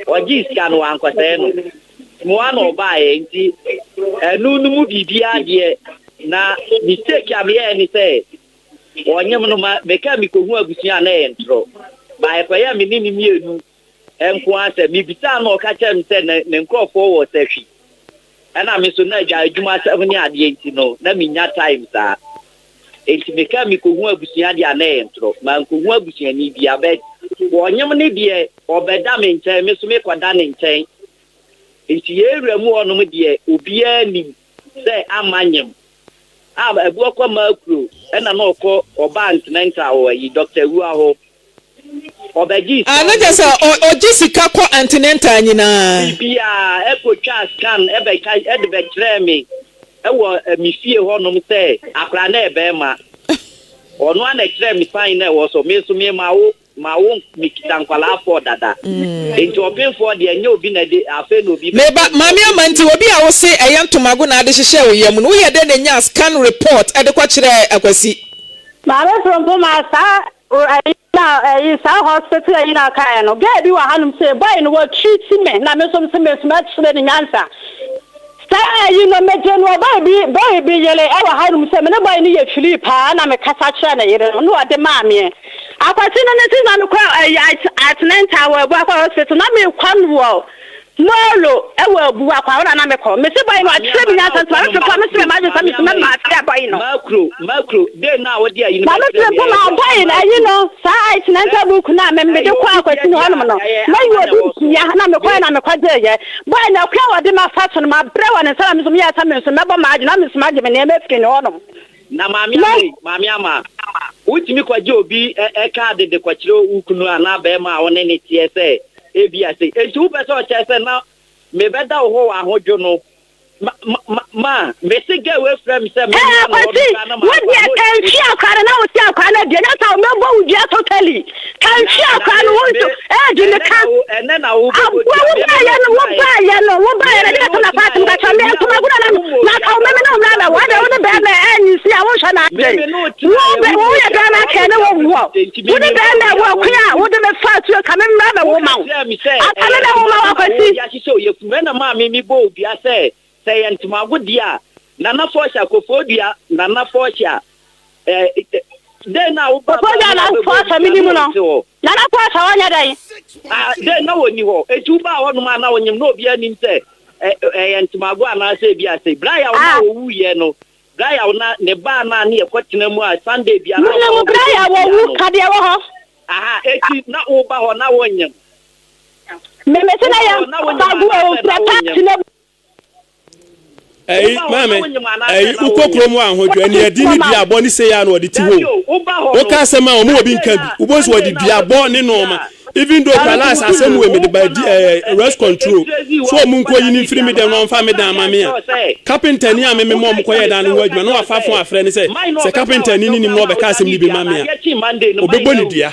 S4: ɔgyee sika no wankɔsɛe no. Nti mewɔ hɔ ara na ɔbaeɛ nti ɛno no mu biribiara deɛ na mistake a meyɛɛ ne sɛ ɔnyem no ma mekaa mekɔhu abusua a na ɛyɛ ntorɔ. But ɛkɔyɛɛ me ne no mmienu nko ara sɛ mebisaa no ɔka kyerɛɛ me sɛ ne ne nkurɔfoɔ wɔ sahwi ɛna me nso na agya adwuma asɛm ne adeɛ nti no na menya time saa nti meka mekɔhu abusua deɛ a na ɛyɛ ntorɔ mankohu abusuani bia but wɔnyem ne deɛ ɔbɛda me nkyɛn me nso mekɔda ne nkyɛn nti yɛwura mu hɔnom deɛ obiara nim sɛ ama nyem a ɛboɔ kɔ Makuro ɛna na ɔkɔ ɔbaa ntenɛnta wɔ ayi Dr. Awua hɔ Ɔbɛgyee
S1: Ah,
S4: sika
S1: na
S4: wɔ
S1: kyerɛ sɛ
S4: hospital.
S1: ɔ- ɔgye sika kɔ antenatal nyinaa.
S4: Biribiara, ɛkɔtwaa scan ɛbɛka ɛde bɛkyerɛɛ me ɛwɔ eh, me fie hɔnom sɛ akwadaa no yɛ bɛrima. Ɔno ara na ɛkyerɛɛ me sign na ɛwɔ so. Me nso me mawo mawo mekita nkwadaa four dada. Nti ɔpemfoɔ deɛ ɛnyɛ obi na ɛde afei na obi
S1: Meba,
S4: bɛkyerɛ me sɛ
S1: Maame Ama, nti
S4: ɔpemfoɔ.
S1: obi a wose ɛyɛ ntomago na ade hyehyɛɛ wo yam no, woyɛ dɛn na enyaa scan report de kɔkyerɛɛ Akwasi?
S3: Maame Frimpong, saa Ayi na ayi saa hospital ayi na ɔkaeɛ no girl bi wɔ hanom sei boy no wɔ treat me na me nso mese me nso mɛkyerɛ no nyansa saa ayi no megye no boy bi boy bi yere ɛwɔ hanom sɛ me ne boy no yɛ free paa na me kasa kyerɛ ne yere no na ɔde maa meɛ akwasi no ne ti na mekɔ ayi atenenta wɔ abu akɔ hospital na mekɔ no wɔ Molo wɔ abu akɔ hɔ na na mekɔ. Mese boy no
S4: Maame
S3: ɔkyerɛ
S4: ama
S3: me
S4: na
S3: nyansa nti
S4: wokɔ
S3: maame
S4: no
S3: prepare me
S4: makuro
S3: sɛ m'adwene sɛ
S4: maame
S3: mese
S4: ama
S3: mɛma afia boy no.
S4: makuro makuro den na wode ayi no
S3: Maame
S4: bɛkyerɛ me
S3: prepare
S4: ɛyɛ
S3: ma
S4: ɛboɔ
S3: boy
S4: kɔ
S3: no ayi
S4: makuro
S3: no saa itinental
S4: sɛ
S3: book no a me mede
S4: ɛyɛ
S3: kɔ
S4: obi deɛ
S3: akwasi no
S4: deɛ
S3: hɔnom
S4: a
S3: no
S4: ɛyɛ
S3: mayi
S4: ama na
S3: obi
S4: ɛwɔ so
S3: dua na mekɔɛ
S4: me
S3: na mekɔgyeeɛ boy no akua a ɔde mafa so no mabrɛ wɔ ne nsa na me nso meyɛɛ sɛ me nso mɛbɔ m'adwene na me nso magye me nneɛma afiri ne hɔnom.
S4: Na maame
S3: Na
S4: ama yi maame ama wotumi kɔgye obi ɛ ɛ kaade de kɔkyerɛ wo kunu anaa bɛrima a wo ne ne teɛ sɛ ebi ase enti wopɛ sɛ ɔkyerɛ sɛ na mebɛda wo hɔ wɔ ahodwo no Ma ma ma ma mese girl wei frɛ me sɛ
S3: Hey
S4: memmra ne hɔ no
S3: Akwasi,
S4: koraa na
S3: wo
S4: mankɔ
S3: deɛ
S4: a na
S3: kantwi akora no na wo si akora no adi ɛnyɛ saa o mɛbɔ wo dua totally
S4: na
S3: kantwi
S4: na
S3: akora
S4: me
S3: no wo
S4: me
S3: nso ɛɛdi ne
S4: ɛnɛ
S3: ka
S4: na wo ɛnɛ na wo bɛbɔ
S3: aboa
S4: dua
S3: wo
S4: me me
S3: baayɛ
S4: ne
S3: no wo
S4: ɔtenaeɛ
S3: baayɛ no wo
S4: me
S3: baayɛ no
S4: me
S3: ɛdeɛ
S4: ne
S3: sɛ na paati
S4: ɔtenaeɛ
S3: mka kyerɛ me
S4: ewia
S3: ntoma
S4: wo
S3: gura na
S4: wo mmɔ
S3: na
S4: dua
S3: ka wo
S4: da
S3: mɛmi na
S4: woabɛduru
S3: ɔmra mɛ wo
S4: anɔpa
S3: ɛdeɛ wo ne
S4: yi
S3: bɛrima ɛnyi si a wonhwɛ na
S4: me
S3: adwen
S4: me ne
S3: wo
S4: ɔtenaeɛ
S3: bɛ
S4: wo
S3: wo
S4: mmɔ
S3: yɛ
S4: dua
S3: bɛrima
S4: da
S3: kɛɛ ne
S4: woabɛduru
S3: wo wɔ
S4: afiri nti me
S3: wo ne
S4: me mmɔ
S3: bɛrima
S4: dua
S3: wɔ
S4: wo
S3: kwan a
S4: nti
S3: wode me fa atuo ka me mmra mɛ wo
S4: woka
S3: ma wo
S4: kyerɛɛ me sɛ
S3: aka me
S4: ɛyɛ
S3: bɛ wo ma
S4: ntomago
S3: wo
S4: na
S3: akwasi
S4: wode ahyehyɛ wo yafunu ɛna maa me mebɔɔ dua sɛ Sɛ ɛyɛ ntomago deɛ a, Nana Fɔɔhya, Kofoɔdua, Nana Fɔɔhya, eh, dɛn na wo ba
S3: Kofoɔdua
S4: baa mu a
S3: Nana
S4: wobɛbɔɔ
S3: Fɔɔhya
S4: me dua
S3: menim
S4: na
S3: no.
S4: ɔnte hɔ?
S3: Nana Fɔɔhya ɔnyɛ dɛn?
S4: Ah, dɛn na ɔnni hɔ? Enti wobaa hɔnom a na wonyem na obiara nnim sɛ ɛ, ɛyɛ ntomago anaasɛ ebi ase. Berɛ a na
S3: Ah.
S4: ɔwuiɛ no, berɛ a na ne baa no a ne yɛkɔtena mu a Sunday biara na ɔba
S3: Menim
S4: hɔ
S3: berɛ
S4: bɛbɔ
S3: a
S4: me dua
S3: wɔwu
S4: no.
S3: ka deɛ wɔ hɔ.
S4: Aha, enti na woba hɔ na wonyem.
S3: Me mese na
S4: Woba
S3: yɛ
S4: hɔ na wonyem
S3: bagu
S4: anaasɛ na
S3: ɔfura
S4: wonyem?
S3: taxi na
S2: Ɛyi
S4: Woba hɔ na
S2: maame,
S4: wonyem anaasɛ
S2: ɛyi
S4: na
S2: wokɔ
S4: wonyem?
S2: kurom ahodwo ɛne ɛdi ne dua bɔ ne sei a na ɔde ti
S4: Dabi
S2: hɔ
S4: o, woba hɔ
S2: woka
S4: no,
S2: asɛm a ɔmo wɔ bi
S4: Sunday
S2: nka bi
S4: na
S2: wobɛhu sɛ
S4: Sunday
S2: wɔde
S4: na
S2: dua
S4: wobɛbɔ
S2: bɔ ne
S4: me dua
S2: nnoɔma
S4: a,
S2: even though kora last
S4: woba
S2: asɛm wei mede
S4: wokɔ
S2: ba di
S4: na
S2: ɛɛ
S4: ɔmo
S2: rest control
S4: etrezi
S2: so
S4: hɔ
S2: ɔmo nkɔ yi ne
S4: kɔdane
S2: mfiri
S4: dua
S2: me
S4: no,
S2: dɛm na ɔmfa me
S4: manka
S2: dan ma me
S4: ankyerɛ
S2: a
S4: wo sɛ
S2: carpenter ni a me
S4: ama
S2: me ma
S4: woka
S2: ɔmo kɔyɛ
S4: kyerɛ me
S2: dan
S4: sɛ
S2: no ho
S4: woka
S2: adwuma na
S4: kyerɛ wo
S2: wafa
S4: sɛ
S2: fon afrɛ ne sɛ
S4: mine na
S2: sɛ
S4: ɔbɛka
S2: carpenter ni
S4: w'asɛm
S2: ne nim
S4: koraa
S2: na
S4: ma
S2: ɔbɛka asɛm
S4: wodane
S2: no bi
S4: dua
S2: ma
S4: no,
S2: me a
S4: adeɛ kyee Monday no mine
S2: ɔbɛbɔ ne
S4: awu.
S2: dua.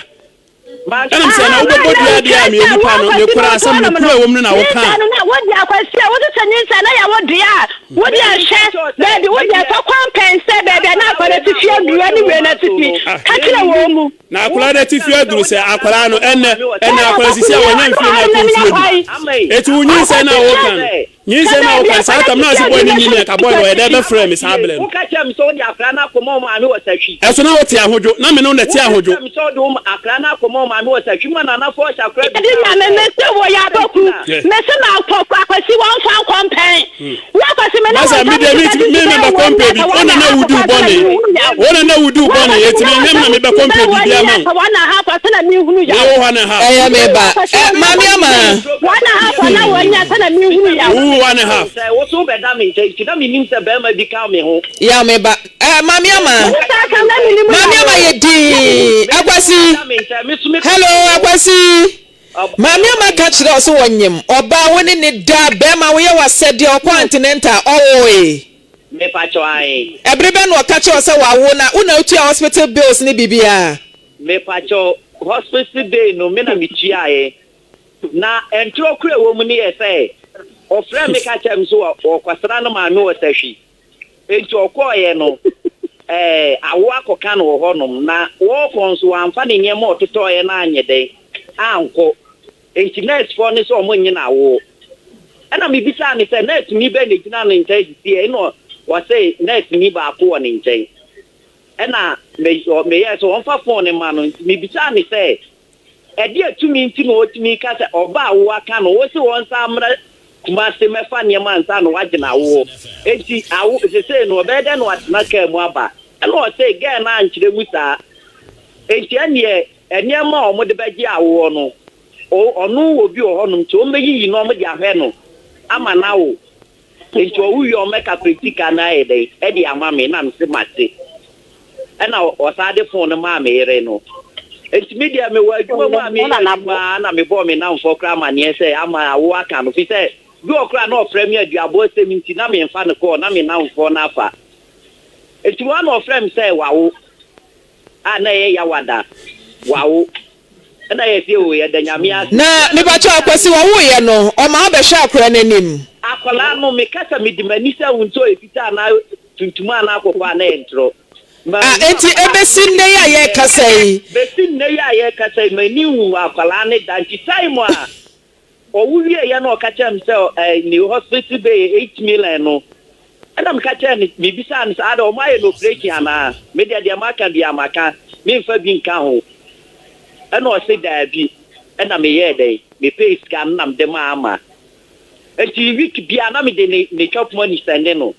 S4: Manka
S2: Ɛna mesɛ na
S3: Aha,
S2: wobɛbɔ
S3: na
S2: dua deɛ a meyɛ
S3: nkyerɛ sɛ
S2: nipa
S3: wo
S2: no
S3: akwasi
S2: mekora
S3: no
S2: asɛm
S3: ntoa
S2: no
S3: nom
S2: kura
S3: no
S2: ɛwɔ mu no na woka
S3: nyinsɛn no na wode akwasi a wode sɛ nyinsɛn na yɛ wo dea a wode
S4: Me meka
S3: ɛhwɛ
S4: kyerɛ wo sɛ
S3: baabi
S4: me
S3: wode
S4: deɛ
S3: ɛtɔ kwan pɛn sɛ baabi a na
S4: akwadaa
S3: akwadaa
S4: wei
S3: ti
S4: na
S3: fi aduru
S4: ɔte
S3: ɛne
S4: wo
S3: wei na
S4: ma
S3: ti
S4: so
S3: fi
S4: no
S2: ah
S3: ka
S4: me
S3: kyerɛ
S4: menim
S3: wɔn mu.
S2: Na akwadaa
S4: woka
S2: no atifi
S4: kyerɛ me sɛ
S2: aduru
S4: wode
S2: sɛ
S4: akwadaa no
S2: akwadaa no
S4: akɔma
S2: ɛnɛ
S4: maame wɔ
S2: ɛnɛ
S3: Sɛ
S2: akwadaa
S3: ɔba
S2: sisi a
S3: kuni a
S2: wanya
S3: ɔno
S2: mfie na
S3: ɔno
S2: akɔ
S3: na
S2: mfie
S3: menya
S2: du
S3: kwan.
S4: Ama yi
S2: eti wo
S4: ama
S2: nyinsɛn na
S3: Akwasi
S2: woka
S3: hwɛ
S2: no
S4: sɛ
S3: sɛ
S2: nyinsɛn na
S3: baabi
S2: woka no saa
S3: akwadaa
S2: tam
S3: ti
S2: na
S3: fi
S2: ase bɔɔ
S3: aduru
S2: ne
S3: na
S2: nyini
S3: hwɛ
S2: a ka bɔɔ no ɔyɛ dɛ
S3: ne
S2: bɛfrɛ
S4: ama
S2: me saa
S4: tie
S2: berɛ no
S4: woka kyerɛ me sɛ wode akwadaa no akɔma wo maame wɔ sahwi
S2: ɛso na wote ahodwo na me ne wo na ɛte
S4: woka
S2: ahodwo
S4: kyerɛ me sɛ wode wo akwadaa no akɔma wo maame wɔ sahwi ma nanafoɔ hyɛ akora
S3: Ɛde
S4: bisaa wo
S3: nyame
S4: sɛ
S3: mese wɔ yɛ
S4: adɛn nti
S3: abɔku
S4: na
S2: Yeah.
S3: mese makɔ. nkɔ Akwasi wɔmfa nkɔ mpɛn. Wo Akwasi me ne wo
S2: Masa
S3: ntam
S2: me deɛ
S3: sika
S2: mentumi
S3: di
S2: me
S3: sika
S2: mebɛ
S3: wɔ
S2: kɔmpɛ
S3: mu
S2: bi
S3: sɛ
S2: wo
S3: wɔn
S2: na
S3: na
S2: na
S3: ha
S2: wodi wo
S3: papa sɛ na
S2: bɔne
S3: mehunu yaw.
S2: wo na na wodi wo
S3: Wo
S2: bɔne
S3: Akwasi
S2: eti
S3: me
S2: me
S3: ne
S2: nyɛ
S3: wo
S2: me na
S3: ntam
S2: mebɛ
S3: sika
S2: kɔmpɛ
S3: wɔ
S2: biribi
S3: mu
S2: ama
S3: sɛ
S2: wo
S3: wɔn na ha papa sɛ na mehunu
S2: me
S3: yaw.
S2: wo hɔ ne ha
S1: Ɛyɛ me
S3: Wo
S1: ba.
S3: Akwasi
S1: Ɛ,
S3: wɔn na
S1: Maame
S3: wɔn
S1: Ama.
S3: wɔn na ha papa na wɔn nya sɛ na mehunu yaw.
S2: wo hɔ ne ha
S4: Sɛ wo so wobɛda me nkyɛn nti na mennim sɛ barima bi ka me ho.
S1: Yaw me ba. Ɛ, Maame Ama.
S3: Wo saa asɛm na menim
S1: Maame
S3: yaw
S1: Ama
S3: o.
S1: yɛ dinn. Akwasi. Hello, Akwasi. Maame Ama ka kyerɛ wo sɛ wɔnyem ɔbaa wo ne ne da, bɛrima woyɛ w'asɛdeɛ ɔkɔ antenatal ɔwoe.
S4: Mepakyɛw ae.
S1: Ɛbere bɛn na ɔka kyerɛ wo sɛ wawo na wo na wotua hospital bills ne biribiara?
S4: Mepakyɛw, hospital bill no me na metuaeɛ. Na ntorɔ koro a ɛwɔ mu no yɛ sɛ, ɔfrɛɛ me ka kyerɛɛ me sɛ ɔrekɔsra ne maame wɔ Sahwi. Enti ɔkɔeɛ no, ɛɛ, awoɔ akɔka no wɔ hɔnom, na wɔrekɔ nso wamfa ne nneɛma a ɔtotɔeɛ no anyɛ dɛn? Ankɔ. Enti nɛɛsefoɔ no sɛ wɔnnye no awoɔ. Ɛnna mebisaa no sɛ, Nɛɛseni bɛn na ɛgyina ne nkyɛn seesei? Ɛnna ɔse, Nɛɛseni baako wɔ ne nkyɛn. Ɛnna me, meyɛɛ sɛ wɔmfa fon no mma no. Nti mebisaa no sɛ, Ɛdeɛ tumi nti na ɔtumi ka sɛ ɔba a wo aka no wo se ɔnsan mmra Kumasi mmɛfa nneɛma ansa na wagye no awoɔ enti awo sesei no ɔbɛyɛ dɛn na watena kaa mu aba ɛna ɔse girl no ankyerɛ mu saa enti ɛneɛ nneɛma a wɔde bɛgye awoɔ no ɔno wɔ bi wɔ hɔnom nti wɔmmɛyiyi na wɔde ahwɛ no ama no awo Nti ɔwo wie a ɔmɛka pɛ sika no ayɛ dɛn ɛde ama me na mese mate ɛna ɔsan de phone no maa me yere no nti me deɛ mewɔ adwuma mu a meyɛ adwuma a na mebɔɔ me namfoɔ koraa amaneɛ sɛ ama awo aka no fi sɛ bi wɔ koraa na ɔfrɛ me aduabɔ asɛm nti na memfa no kɔɔ na me namfoɔ no afa nti wɔn na ɔfrɛ me sɛ wawo a na ɛyɛ yawada wawo Ɛna yɛse o yɛda Nyame ase.
S1: Na mepakyɛw Akwasi wɔwoeɛ no ɔma wobɛhwɛ akora no anim?
S4: Akwadaa no meka sɛ mede m'ani sɛ wo nti ɔyɛ fitaa anaa tuntum anaa kɔkɔɔ a na ɛyɛ ntorɔ.
S1: Ah enti ɛbɛsi nnɛ yi a yɛrekasa yi.
S4: Bɛsi nnɛ yi a yɛrekasa yi m'ani nhuu akwadaa no da nti time a Ɔwo wieeɛ na ɔka kyerɛɛ me sɛ ne hospital bill yɛ 8 million no, ɛna meka kyerɛɛ no, mebisaa no sɛ adɛn wɔn ayɛ no operation anaa? Me deɛ deɛ maka biara maka, memfa bi nka ho. Ɛna ɔse daabi, ɛna meyɛɛ dɛn, mepɛɛ sika no na mede maa Ama. Nti week biara na mede ne ne chop money sɛnde no.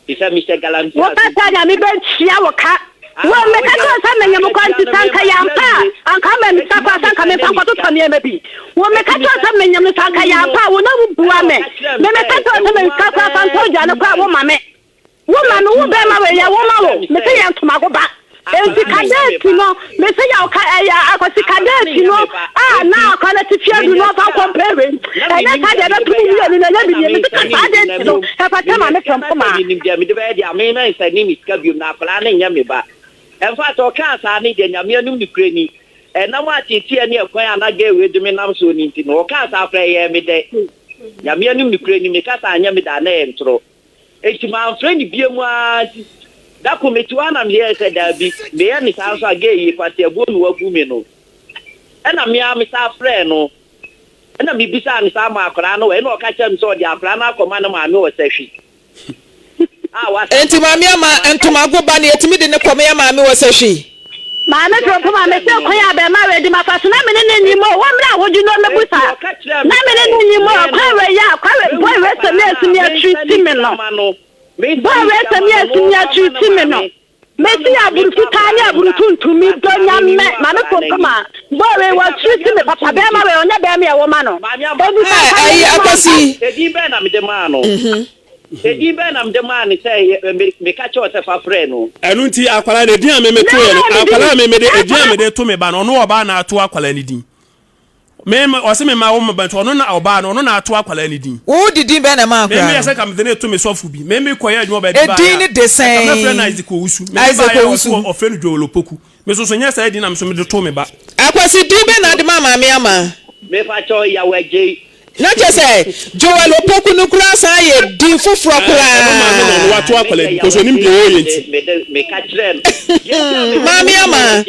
S4: Te sɛ mehyɛ galamsey
S3: Wo
S4: ase
S3: kasa
S4: nti.
S3: Nyame bɛtua wo ka. Wo
S4: Ama
S3: meka
S4: wodeɛ
S3: kyerɛ wo sɛ menyem kɔ
S4: akatua
S3: nti
S4: no
S3: sɛ anka
S4: mema
S3: yɛ ampa a
S4: awie.
S3: anka ama me
S4: Enti
S3: sika
S4: na
S3: koraa sɛ anka
S4: mesɛnde
S3: memfa
S4: ne
S3: nkɔtotɔ
S4: sika.
S3: nneɛma bi. Wo meka
S4: Enti
S3: kyerɛ wo
S4: mesɛ
S3: sɛ menyem no sɛ anka
S4: mewu
S3: yɛ
S4: no
S3: ampa a wo na wo bua
S4: ɛna
S3: me.
S4: ɔka kyerɛɛ
S3: Me
S4: me
S3: meka
S4: sɛ
S3: kyerɛ wo sɛ
S4: ɛwɔ
S3: me
S4: mu
S3: sika
S4: ara
S3: koraa fa
S4: bɛyɛ
S3: ntɔ aduane
S4: two
S3: koraa wo
S4: months
S3: ma me. Wo ma
S4: bɛyɛ
S3: me wo
S4: two
S3: bɛɛma
S4: months
S3: wei
S4: na
S3: yɛ wo
S4: ɔka
S3: ma wo
S4: kyerɛɛ me
S3: me
S4: sɛ
S3: se yɛ ntomago ba enti
S4: akwadaa no nyɛ me
S3: kadeeti
S4: ba
S3: no me se yɛ ɔka ɛyɛ akwasi
S4: akwadaa no
S3: kadeeti
S4: nyɛ
S3: no
S4: me ba
S3: a na
S4: enti
S3: akwa no te fie adu no
S4: menya
S3: ɔfa
S4: sika
S3: nkɔ
S4: a
S3: mpɛ wei
S4: na
S3: ɛnyɛ
S4: menim
S3: saa
S4: deɛ
S3: deɛ
S4: mede
S3: ɛbɛto mu
S4: bɛyɛ a
S3: mmienu no ɛnyɛ
S4: ɛna
S3: bibie me se ka
S4: mensɛne
S3: saa
S4: ne bi na
S3: deeti no
S4: mmom
S3: ɛfata
S4: menya
S3: ma me
S4: sika na
S3: frɛmpo
S4: sɛ
S3: maa.
S4: menim deɛ mede bɛyɛ deɛ a me mensɛne me sika biom na akwadaa no nyɛ me ba ɛmfa sɛ ɔkaa saa ne deɛ Nyame anim nokorɛ ni ɛnam ateeteɛ ne ɛkwan a na girl wei de me nam soɔ no nti no ɔkaa saa koraa ɛyɛɛ me dɛ Nyame anim nokorɛ ni meka sɛ anyɛ me dɛ a na ɛyɛ ntorɔ Enti mamfrɛ no biom ara nti da koro mete hɔ ara na meyɛɛ sɛ daabi, meyɛ no saa nso a gay yi kwaseabuo na wabu me no. Ɛna me ara mesan frɛɛ no ɛna mebisaa no saa ma akwadaa no wɔ ɛna ɔka kyerɛɛ me sɛ ɔde akwadaa no akɔma ne maame wɔ Sahwi a wasan
S1: Enti maame ama ntomago ba no yɛtumi de no kɔma yɛ maame wɔ Sahwi?
S3: Maame Frɔmpo ma mese kwan a abarimaa wei de mafa so na me ne no nni mu o, wɔmmra ahodwo na ɔmmɛbu saa na me ne no nni mu o, kwan wei a kwan wei boy wei sɛ me asi me atreati me no, boy wei sɛ me asi me atreati me no, mesi yɛ aburu fitaa ne aburu tuntum me dɔ nyame Maame Frɔmpo ma boy wei wɔ treati me papa bɛrima wei ɔnyɛ bɛrima ɛwɔ ma no, ebi
S1: Ɛɛ ɛyi Akwasi.
S4: Edin bɛn na mede maa no? Edin bɛn na mede maa no sɛ meka kyerɛ wo sɛ fa frɛ no?
S2: Ɛno nti akwadaa no edin a me me toeɛ no akwadaa a me mede edin a mede to me ba no ɔno ɔbaa na ato akwadaa no din me me ɔse me ma wo ba nti ɔno na ɔbaa no ɔno na ato akwadaa no din.
S1: Wo de din bɛn na ɛmaa
S2: Me
S1: akwadaa
S2: meyɛ
S1: no?
S2: sɛ ka mede no reto me sɔfo bi me me kɔyɛ adwuma baabi baeɛ
S1: Edin
S2: a
S1: no de
S2: ɛka mɛfrɛ no
S1: sɛn?
S2: Isaac Owusu me me
S1: Isaac
S2: baeɛ a ɔse
S1: Owusu.
S2: ɔfrɛ no Joel Opoku me nso so nyɛ saa edin na me nso mede too me ba.
S1: Akwasi din bɛn na ade maa maame ama?
S4: Mepa kyɛw Yaw Agyei.
S1: Na kyerɛ sɛ Joel Opoku no koraa san yɛ din foforɔ
S2: Ɛɛ ɔno maame na ɔno
S1: koraa.
S2: wato akwadaa bi because onim deɛ ɔreyɛ nti.
S1: Maame Ama,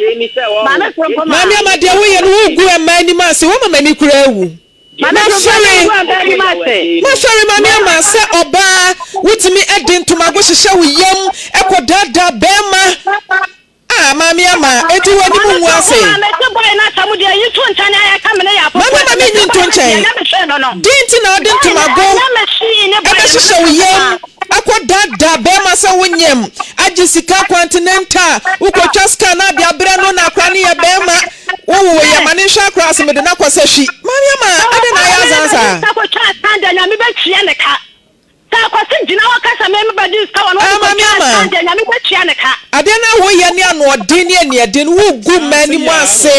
S1: Maame Ama deɛ woyɛ no wogu mmaa anim ase woma m'ani koraa awu. Mafɛre, mafɛre Maame Ama sɛ ɔbaa wotumi de ntomago hyehyɛ wo yam kɔ daadaa bɛrima. Ah maame ama enti w'anim
S3: Maame
S1: ngu
S3: to
S1: ase.
S3: maame te boy no asɛm deɛ yi to nkyɛn ayɛ ka mene yɛ
S1: Maame
S3: afoforɔ.
S1: Woma me nyi nto nkyɛn. Deɛn nti na wode ntomago bɛhyehyɛ wo yam akɔdaadaa barima sɛ wonyem, agye sika kwantinɛnta, wokɔtwa scan na ade abrɛ no na akora no yɛ barima, wowo yɛ ma no nhwɛ akora ase mede no akɔ sɛ hwi. Maame ama, adɛn na ayɛ azan saa?
S3: Sɛ Akwasi gyina hɔ ka sɛ me mebɛgye sika wɔ no
S1: Ah,
S3: ɔde
S1: Maame
S3: kɔtwaa
S1: Ama,
S3: sika deɛ Nyame bɛtua ne ka.
S1: adeɛ no a woyɛ ne anoɔden ne aniɛden no, wogu mma anim ase.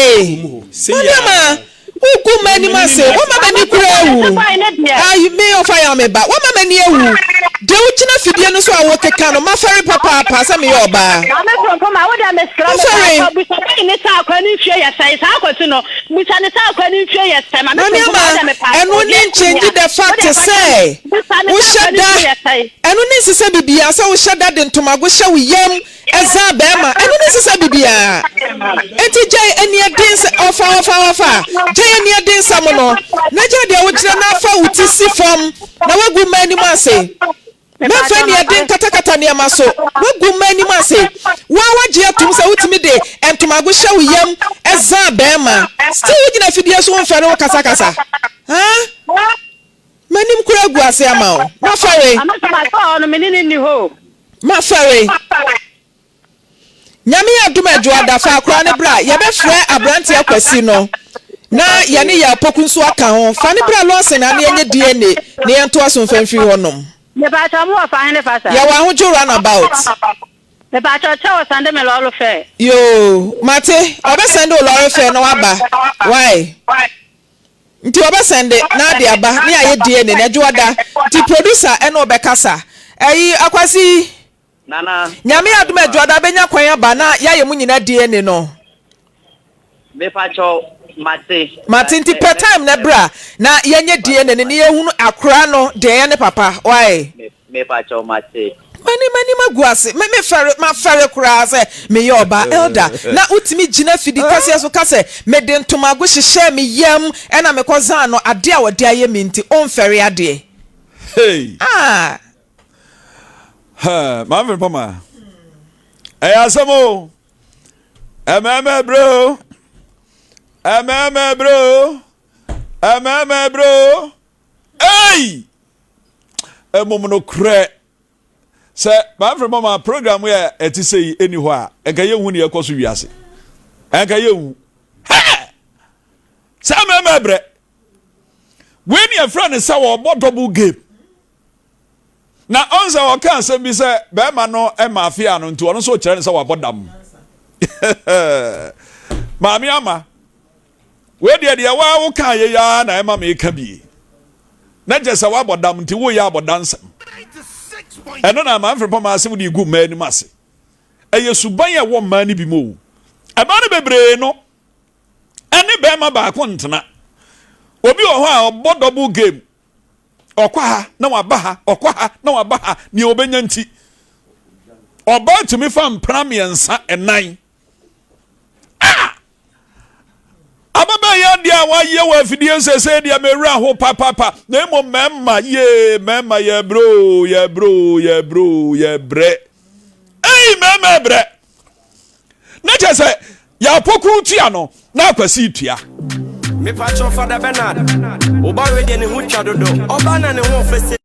S1: Maame Ama, wogu mma anim ase. Woama m'ani
S3: Maame
S1: kura
S3: Ama,
S1: awu.
S3: sɛ boy no deɛ.
S1: Ai, me ɔfa yɛ me ba. Woama m'ani awu. Deɛ wogyina fidie no so a wokeka no, mafɛre papaapa sɛ meyɛ ɔbaa.
S3: Maame Frɔmpɔma, wo deɛ mesrɛ wo,
S1: Mafɛre.
S3: mepaatɔ, busa boy no sɛ akwa ne mfie yɛ sɛn, saa Akwasi no, busa no sɛ akwa ne mfie yɛ sɛn, Maame
S1: Maame
S3: Frɔmpɔma,
S1: Ama,
S3: wo deɛ mepaatɔ,
S1: ɛno ne
S3: deɛ
S1: nkyɛngye
S3: wohia,
S1: the
S3: wo
S1: fact
S3: deɛ fa kyɛ
S1: sɛ
S3: me, busa no sɛ
S1: wohyɛ
S3: akwa ne
S1: da,
S3: mfie yɛ sɛn.
S1: ɛno ne nsesa biribiara sɛ wohyɛ da de ntomago hyɛ wo yam ɛza bɛrima, ɛno ne nsesa biribiara. Enti gyae aniɛden sɛ ɔfa ɔfa ɔfa, gyae aniɛden nsɛm no, na gyae deɛ wokyerɛ na fa wo ti si fam na woagu mma anim ase. Mɛmfa aniɛden nkatakata nneɛma so. Woagu mma anim ase. Wo ara woagye atom sɛ wotumi de ntomago hyɛ wo yam zan barima. Still wogyina afidie so womfɛre wo kasakasa. Haa? M'anim koraa agu ase ama wo. Mafɛre. Mafɛre. Nyame adom Adwoada fa akora no bra yɛbɛfrɛ abranteɛ Kwasi no na yɛne Yaw Poku nso aka ho fa no bra Lawson ha na yɛnyɛ DNA na yɛntoa so mfa mfiri hɔ nom.
S3: Mepakyɛw mo wɔ fa hene fa saa.
S1: Yɛwɔ Ahodwo run about.
S3: Mepakyɛw kyɛ wɔ sande me lɔre fare.
S1: Yoo mate ɔbɛ sɛnde wo lɔre fare na waba why nti ɔbɛ sɛnde na ade aba ne ayɛ DNA no Adwoada nti producer ɛne wo bɛkasa ɛyi Akwasi.
S4: Nana.
S1: Nyame adom a Dwoada bɛnya kwan aba na yɛayɛ mo nyina DNA no.
S4: Mepakyɛw mate.
S1: Mate nti pɛ time na bra na yɛnyɛ DNA no na yɛhunu akora no deɛ ɛyɛ ne papa why.
S4: Mepakyɛw mate.
S1: M'ani m'anim agu ase me me fɛre mafɛre koraa sɛ meyɛ ɔbaa elder na wotumi gyina fidi kɛseɛ so ka sɛ mede ntomago hyehyɛɛ me yam ɛna mekɔ zan no adeɛ a wɔde ayɛ me nti omfɛre adeɛ.
S5: Hey.
S1: Ah.
S5: Maame Pama, ɛyɛ asɛm o. Ɛmɛɛmɛ brɛ o. Ɛmɛɛmɛ brɛ o. Ɛmɛɛmɛ brɛ o. Ei! Ɛmom no korɛ. Sɛ Maame Pama program yɛ ɛte sɛ yi ɛni hɔ a, ɛnka yɛnhu ne yɛkɔ so wiase. Ɛnka yɛnhu. Hɛ! Sɛ ɛmɛɛmɛ brɛ. Wei ne ɛfrɛ no sɛ wɔbɔ double game. Na ɔn sɛ ɔka asɛm bi sɛ bɛrima no ma afea no nti ɔno nso kyerɛ no sɛ wabɔ dam. Maame ama, wei deɛ deɛ waa wo kaa yɛ yaa na ɛma meka bie. Na kyerɛ sɛ wabɔ dam nti woyɛ abɔdansɛm. Ɛno na maame Frimpong maa asɛm de gu mmaa anim ase. Ɛyɛ suban a ɛwɔ mmaa no bi mu o. Mmaa no bebree no ɛne bɛrima baako ntena. Obi wɔ hɔ a ɔbɔ double game. Ɔkɔ ha na waba ha, ɔkɔ ha na waba ha, nea ɔbɛnya nti. Ɔbaa tumi fa mpena mmiɛnsa ɛnan. Ah! Ababaa yi adeɛ a wayɛ wɔ afidie nsɛsɛ deɛ mewura ho papapa. Na mmom mmarima yee mmarima yɛbrɛ o yɛbrɛ o yɛbrɛ o yɛbrɛ. Ei mmarima brɛ. Na kyerɛ sɛ Yɛapoku tua no na Akwasi tua.
S6: Mepakyɛw Fada Bernard, wo ba wei deɛ ne ho twa dodo, ɔbaa na ne ho ɔfɛ sei.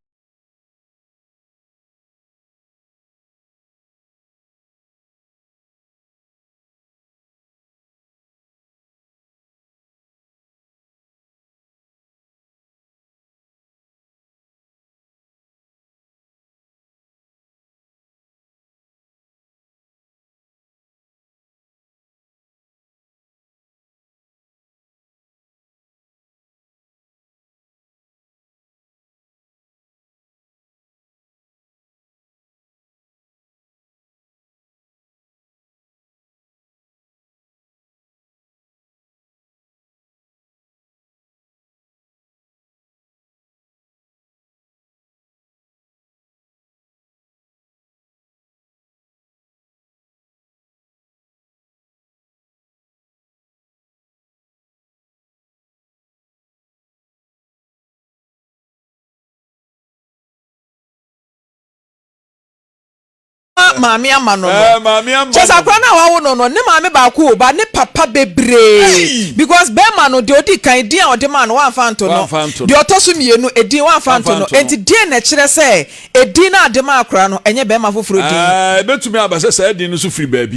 S1: Maame ama no no.
S5: Eh, maame ama
S1: Kyɛ sɛ
S5: no.
S1: akora no a wawo no no, ne maame baako o, ba ne papa bebree.
S5: Hey!
S1: Because bɛrima no, deɛ ɔdi kan, din a ɔde maa no, wamfa anto no.
S5: Wamfa anto no.
S1: Deɛ ɔtɔ so mmienu, edin wamfa
S5: Wamfa
S1: anto no.
S5: anto no.
S1: Enti deɛn na ɛkyerɛ sɛ edin no a ɔde maa akora no, ɛnyɛ bɛrima foforɔ din?
S5: Eh, ebetumi aba sɛ saa din no nso firi baabi.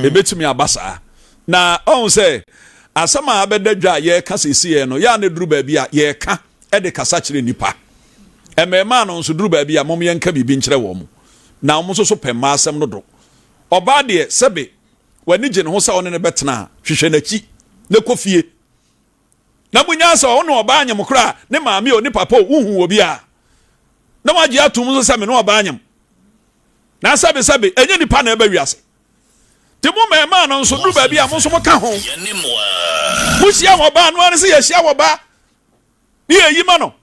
S5: Ebetumi aba saa. Na ɔhu sɛ asɛm a abɛda dwa a yɛreka seesei no, yɛ a na eduru baabi a yɛreka de kasa kyerɛ nnipa. Mmarimaa no nso duru baabi a mom yɛnka biribi nkyerɛ wɔn. Na wɔn nso so pɛ mmaa asɛm dodo. Ɔbaa deɛ, sɛbe w'ani gye ne ho sɛ wo ne no bɛtena a, hwehwɛ n'akyi na kɔ fie. Na munya sɛ ɔne ɔbaa nyem koraa, ne maame o, ne papa o, wonhu wɔ biara. Na wagye atom nso sɛ me ne ɔbaa nyem. Na sɛbe sɛbe, ɛnyɛ nipa na ɛba wiase. Nti mo mmarimaa no nso duru baabi a mo nso moka ho. Mohyia wɔ baa no ara ne sɛ yɛhyia wɔ baa ne yɛyi ma no.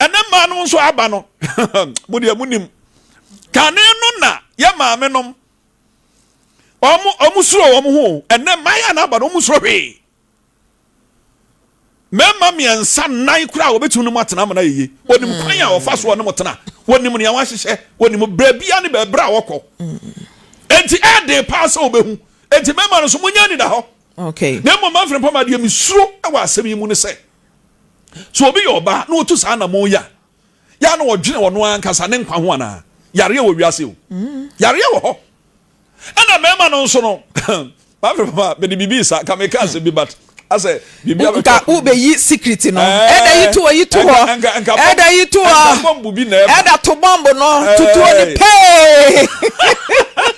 S5: Ɛnɛ mmaa no nso aba no, mo deɛ monim. Kane no na yɛ maame nom, wɔn suro wɔn ho. Ɛnɛ mmaa yɛ na aba no, wɔn suro hwee. Mmarima mmiɛnsa nnan koraa a wɔbɛtumi ne mo atena ama no ayɛ yie. Wɔnim kwan a wɔfa so wɔne mo tena. Wɔnim nea wɔahyehyɛ. Wɔnim baabi a ne baabi a wɔkɔ. Enti ɛyɛ den paa sɛ wɔbɛhu. Enti mmarima no nso monyɛ anidahɔ.
S1: Okay.
S5: Na mmom Manfred Mpama deɛ mesuro wɔ asɛm yi mu ne sɛ, sɛ obi yɛ ɔbaa na ɔtu saa anammɔn yi a, yɛ a na ɔdwene ɔno ankasa ne nkwa ho anaa? Yareɛ wɔ wiase o. Yareɛ wɔ hɔ. Ɛna mmarima no nso no, Manfred Mpama mede biribi sa, nka meka asɛm bi but asɛ biribi abɛtɔ.
S1: Nka wobɛyi secret no. Ɛda yi to hɔ, yi to hɔ. Ɛda yi to hɔ.
S5: Nka bɔmbu bi na ɛba.
S1: Ɛda to bɔmbu no, tutuo ni pee.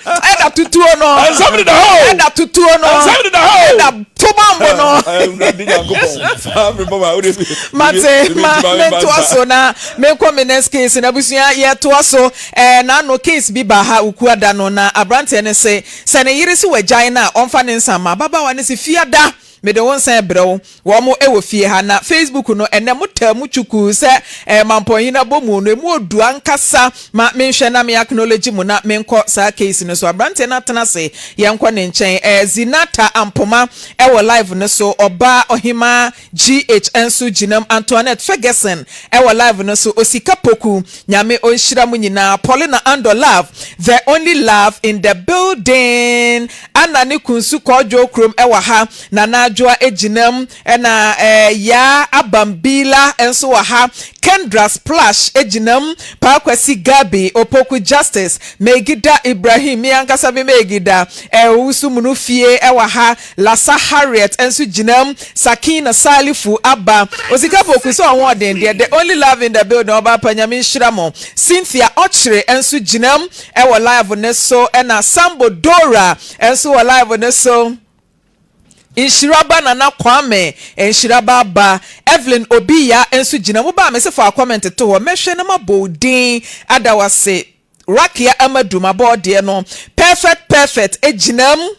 S1: Ɛda tutuo no.
S5: Nsɛm deda hɔ o.
S1: Ɛda tutuo no.
S5: Nsɛm deda hɔ o.
S1: Ɛda to bɔmbu no.
S5: Awurade Nyankopɔn. Manfred Mpama wode
S1: Mate, ma mentoa so na menkɔ me next case na abusua yɛtoa so. Ɛɛ n'ano case bi baa ha Ukua da no na aberanteɛ no se sɛ ne yere se wagyae no a ɔmfa ne nsa mma. Ababaawa no se fiada mede wo nsa rebrɛ wo. Wɔn wɔ fie ha na Facebook no ɛnɛ mo taa mu twukuu sɛ ɛɛ Mampɔnhene abɔmu no emu odu ankasa ma menhwɛ na me acknowledge mo na menkɔ saa case no so. Aberanteɛ no atena ase yɛnkɔ ne nkyɛn. Ɛɛ Zinata Ampoma wɔ live no so ɔbaa ɔhemaa GH nso gyinam Antoinette Ferguson wɔ live no so Osika Poku Nyame ɔnhyira mo nyinaa Paulina Andor Love the only love in the building Anna ne Kunsu Kɔɔdwoo kurom wɔ ha Nana Adwoa gyinam ɛna Yaa Abambila nso wɔ ha Kendra Splash gyinam Paa Kwasi Gabi Opoku Justice Megida Ibrahim me ankasa me Megida Owusu Munu Fie wɔ ha Lasa Harriet nso gyinam Sakina Salifu aba Osika Poku sɛ ɔho ɔden deɛ the only love in the building ɔba pa Nyame nhyira mo Cynthia Ɔkyere nso gyinam wɔ live no so ɛna Sambo Dora nso wɔ live no so Nhyira ba Nana Kwame nhyira ba aba Evelyn Obiya nso gyinam wo ba a mese fa comment to hɔ mɛhwɛ na mabɔ wo din ada wo ase Rakia Amadu mabɔ wo deɛ no Perfect Perfect gyinam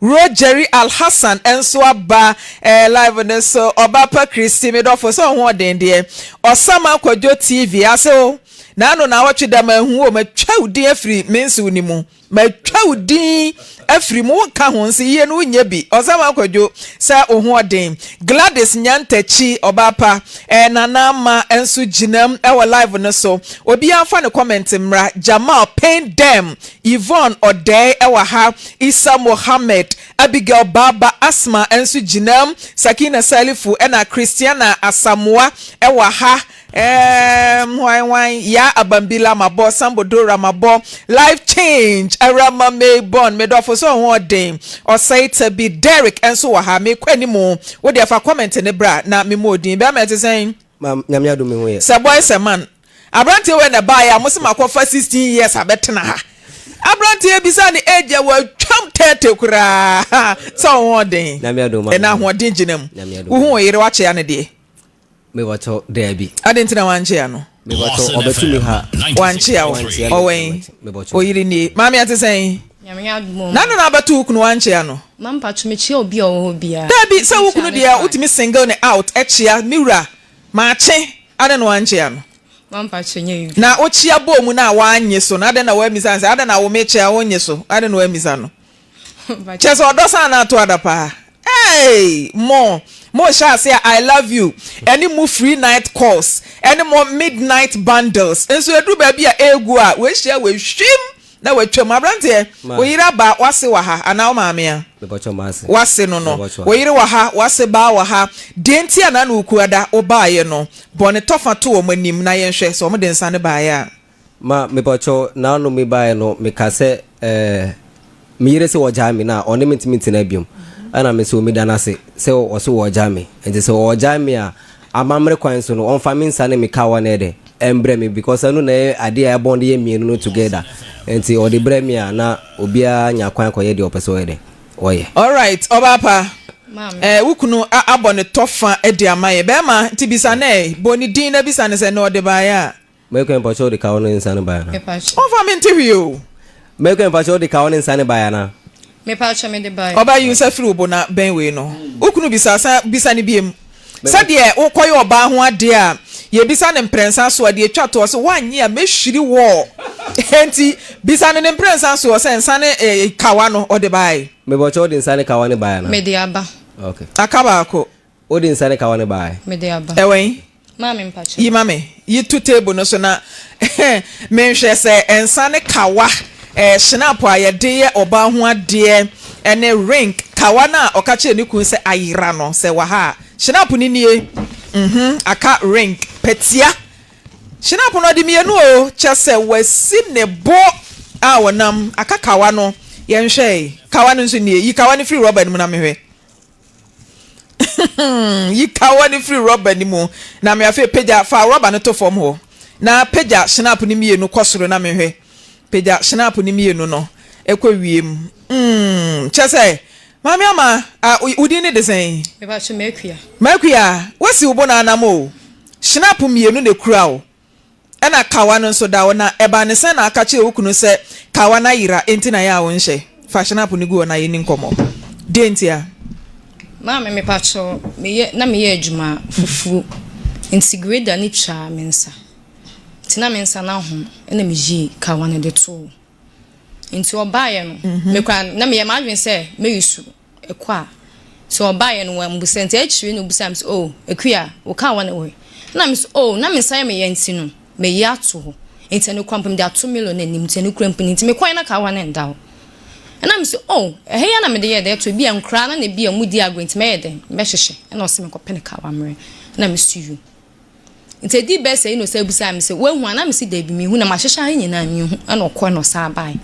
S1: Rogeri Alhassan nso aba eh, live no so. Ɔba pa Christy, me dɔfo, sɛ ɔho ɔden deɛ. Ɔsama Kwadwo TV ase o. N'ano na awɔtwe da mahu o, matwa wo din afiri me nsew no mu. Matwa wo din afiri mu, wonka ho nse yie no wonyɛ bi. Ɔsama Kwadwo, sɛ wo ho ɔden. Gladys Nyantakyi, ɔbaa pa, eh, Nana Ama nso gyinam wɔ live no so. Obiara mfa ne comment mmra. Jamal Pain Dem, Yvonne Ɔdɛe wɔ ha, Issa Mohammed, Abigail Baaba Asma nso gyinam, Sakina Salifu ɛna Christiana Asamoah wɔ ha, ɛɛm hwan hwan, Yaa Abambila mabɔ, Sambo Dora mabɔ, Life Change, Awurama Maybon, me dɔfo sɛ ɔho ɔden, Ɔsɛe Tabi, Derrick nso wɔ ha, mekɔ anim o, wo deɛ fa comment no bra na memmɔ odin, bɛrima ɛte sɛn?
S6: Ma Nyame adom me ho yɛ.
S1: Sɛ boy sɛ man. Abranteɛ wei na ɛbaeɛ a mose makɔfa 16 years abɛtena ha. Abranteɛ bisa ne age a watwam 30 koraa sɛ wo ho ɔden.
S6: Nyame adom ma.
S1: Ɛna ahoɔden gyina mu.
S6: Nyame adom.
S1: Wohu wo yere wakyea no deɛ.
S6: Mebɔtɔ daabi.
S1: Adɛn nti na wankyea no?
S6: Mebɔtɔ ɔbɛto mi ha.
S1: Wankyea wo. Ɔwɛn. Oyere nie. Maame ɛte sɛn?
S7: Nyame adom o.
S1: Nano na abɛto wo kunu wankyea no?
S7: Ma mpacho mekyea obi a ɔwɔ hɔ biara.
S1: Daabi sɛ wo kunu deɛ wotumi single no out kyea me wura makye adɛn na wankyea no?
S7: Ma mpacho nyɛ biribi.
S1: Na wokyea bɔɔ mu no a wannye so no adɛn na wammisa no sɛ adɛn na wo mekyea wonnye so adɛn na wammisa no? Kyerɛ sɛ ɔdɔ saa na ato adapaa eii mo mo hyɛ ase a I love you ɛne mo free night calls ɛne mo midnight bundles nso ɛduru baabi a ɛregu a wahyia wahwim. na watwam. Aberanteɛ, wo yere aba, w'ase wɔ ha anaa wo maame a? W'ase no no. Wo yere wɔ ha, w'ase baa wɔ ha. Deɛ nti a na ne Okuada wobaeɛ no, bɔ ne tɔfa to wɔn anim na yɛnhwɛ sɛ wɔde nsa no baeɛ a.
S6: Ma mepɔkyɛw naano me baeɛ no meka sɛ eh, me yere se wɔgyae me na ɔne me ntumi ntena biom ɛna me so meda no ase sɛ ɔse wɔgyae me nti sɛ ɔgyae me a amammerɛ kwan so no ɔmfa me nsa ne me kawa no ɛdɛ ɛmbrɛ me because ɛno na ɛyɛ adeɛ a ɛbɔn de yɛ mmienu no together nti ɔde brɛ me a na obiara nya kwan kɔyɛ deɛ ɔpɛ sɛ ɔyɛ dɛ ɔyɛ.
S1: Alright ɔbaa pa, eh, wo kunu abɔ ne tɔfa de ama yɛn. Bɛɛma, nti bisa no ɛ, bɔ ne din na bisa no sɛ nnɛ ɔde baeɛ a.
S6: Mɛkɔ mpakyɛ wode kawa no nsa no bae anaa?
S7: Mepakyɛ.
S1: Ɔnfa me nte hwee o.
S6: Mɛkɔ mpakyɛ wode kawa no nsa no bae anaa?
S7: Mepakyɛ mede bae.
S1: Ɔbaa yi wo nsa firi wo bo na bɛn wei no. Wo kunu bisa san bisa no biom. Sɛdeɛ wokɔyɛ ɔbaa ho adeɛ a yɛbisa no mprɛnsa so a deɛ ɛtwa toɔ sɛ woannye a mɛhwiri woɔ. Enti bisa no ne mprɛnsa soɔ sɛ nsa ne kawa no ɔde bae.
S6: Mepakyɛ wode nsa ne kawa no bae anaa?
S7: Mede aba.
S6: Okay.
S1: Aka baako.
S6: Wode nsa ne kawa no bae.
S7: Mede aba.
S1: Ɛwɔ he?
S7: Maame mpakyɛw.
S1: Yi ma me. Yi to table no so na menhwɛ sɛ nsa ne kawa, eh, schnapp a yɛde yɛ ɔbaa ho adeɛ ne ring, kawa no a ɔka kyerɛɛ ne kunu sɛ ayera no, sɛ wɔ ha a. Schnapp no nie. Mhm, aka ring, patia. Schnapp no ɔde mmienu o, kyɛ sɛ wasi ne bo a ɔnam, aka kawa no. Yɛnhwɛ e. Kawa no nso nie. Yi kawa no firi rɔba no mu na mehwɛ. Yi kawa no firi rɔba no mu na me afei pagya fa rɔba no to fam hɔ na pagya hynapo no mmienu kɔ soro na mehwɛ pagya hynapo no mmienu no kɔ wiem mm kyɛ sɛ maame ama a wo din ne de sɛn?
S7: Mepakyɛ Makua.
S1: Makua wasi wo bo na anam o hynapo mmienu na ekura wo. Ɛna kawa no nso da hɔ, na ɛbaa no sɛn na aka kyerɛɛ wo kunu sɛ kawa no ayera enti na ɛyɛ a wonhyɛ? Fa hynapo no gu hɔ na yɛnni nkɔmmɔ. Deɛn ntia?
S7: Maame mepakyɛw meyɛ na meyɛ adwuma fufuo nti grader no twaa me nsa nti na me nsa no ahom ɛna meyii kawa no de too nti ɔbaeɛ no mekura na meyɛ m'adwene sɛ mɛyi su Ɛkɔ a, sɛ ɔbaeɛ no wammisa nti akyire na ɔbisaa me sɛ, Oh, Akua, wo kaa wɔ ne wɔ he? Ɛna me sɛ, Oh, na me nsa yɛ me ya nti no, mayi ato hɔ. Nti ɛno koraa mpo mede ato Milo no anim nti ɛno koraa mpo no nti mekɔeɛ na kawa no nda hɔ. Ɛna me sɛ, Oh, ɛha yi ara na mede yɛɛ dɛn to, ebia nkoraa no na ebia wɔdi agorɔ nti mɛyɛ dɛn mɛhyehyɛ. Ɛna ɔse menkɔpɛ ne kawa mmerɛ. Ɛna me se, Yoo. Nti ɛdii bɛyɛ sɛ yi na ɔsan bisaa me sɛ, Woahu anaa? Mese, Dabi, menhu na mahyehyɛ ha nyinaa menhu. Ɛna ɔkɔe na ɔsan baeɛ.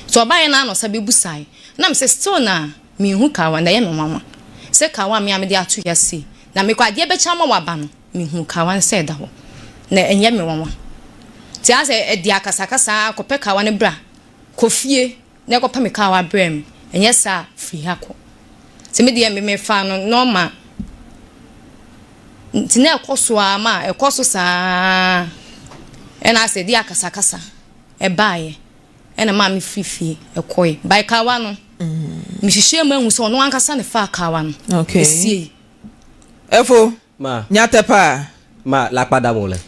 S7: Nti ɔbaeɛ no ara na ɔsan bɛbusaeɛ. Na mese, Still na menhu kawa no, ɛyɛ me nwanwa sɛ kawa a me a mede ato ha sei, na mekɔ adeɛ bɛkyɛ ama waba no, mehuu kawa no sɛ ɛda hɔ. Na ɛnyɛ me nwanwa. Nti ayɛ sɛ ɛde akasakasa ara, kɔpɛ kawa no bra, kɔ fie. Na ɛkɔpɛ me car wabrɛ me ɛnyɛ saa a firi ha kɔ nti me deɛ me mefaa no normal nti na ɛkɔ so ara ma ɛkɔ so saa ɛna asɛ de akasakasa ɛbaeɛ ɛna maa me firi fie ɛkɔe by kawa no mehyehyɛ mu ahu sɛ ɔno ankasa ne faa kawa no
S1: okay.
S7: ɛsiei
S1: Ɛfo,
S6: Ma.
S1: nya tɛ paa.
S6: Ma lakpa da mo lɛ.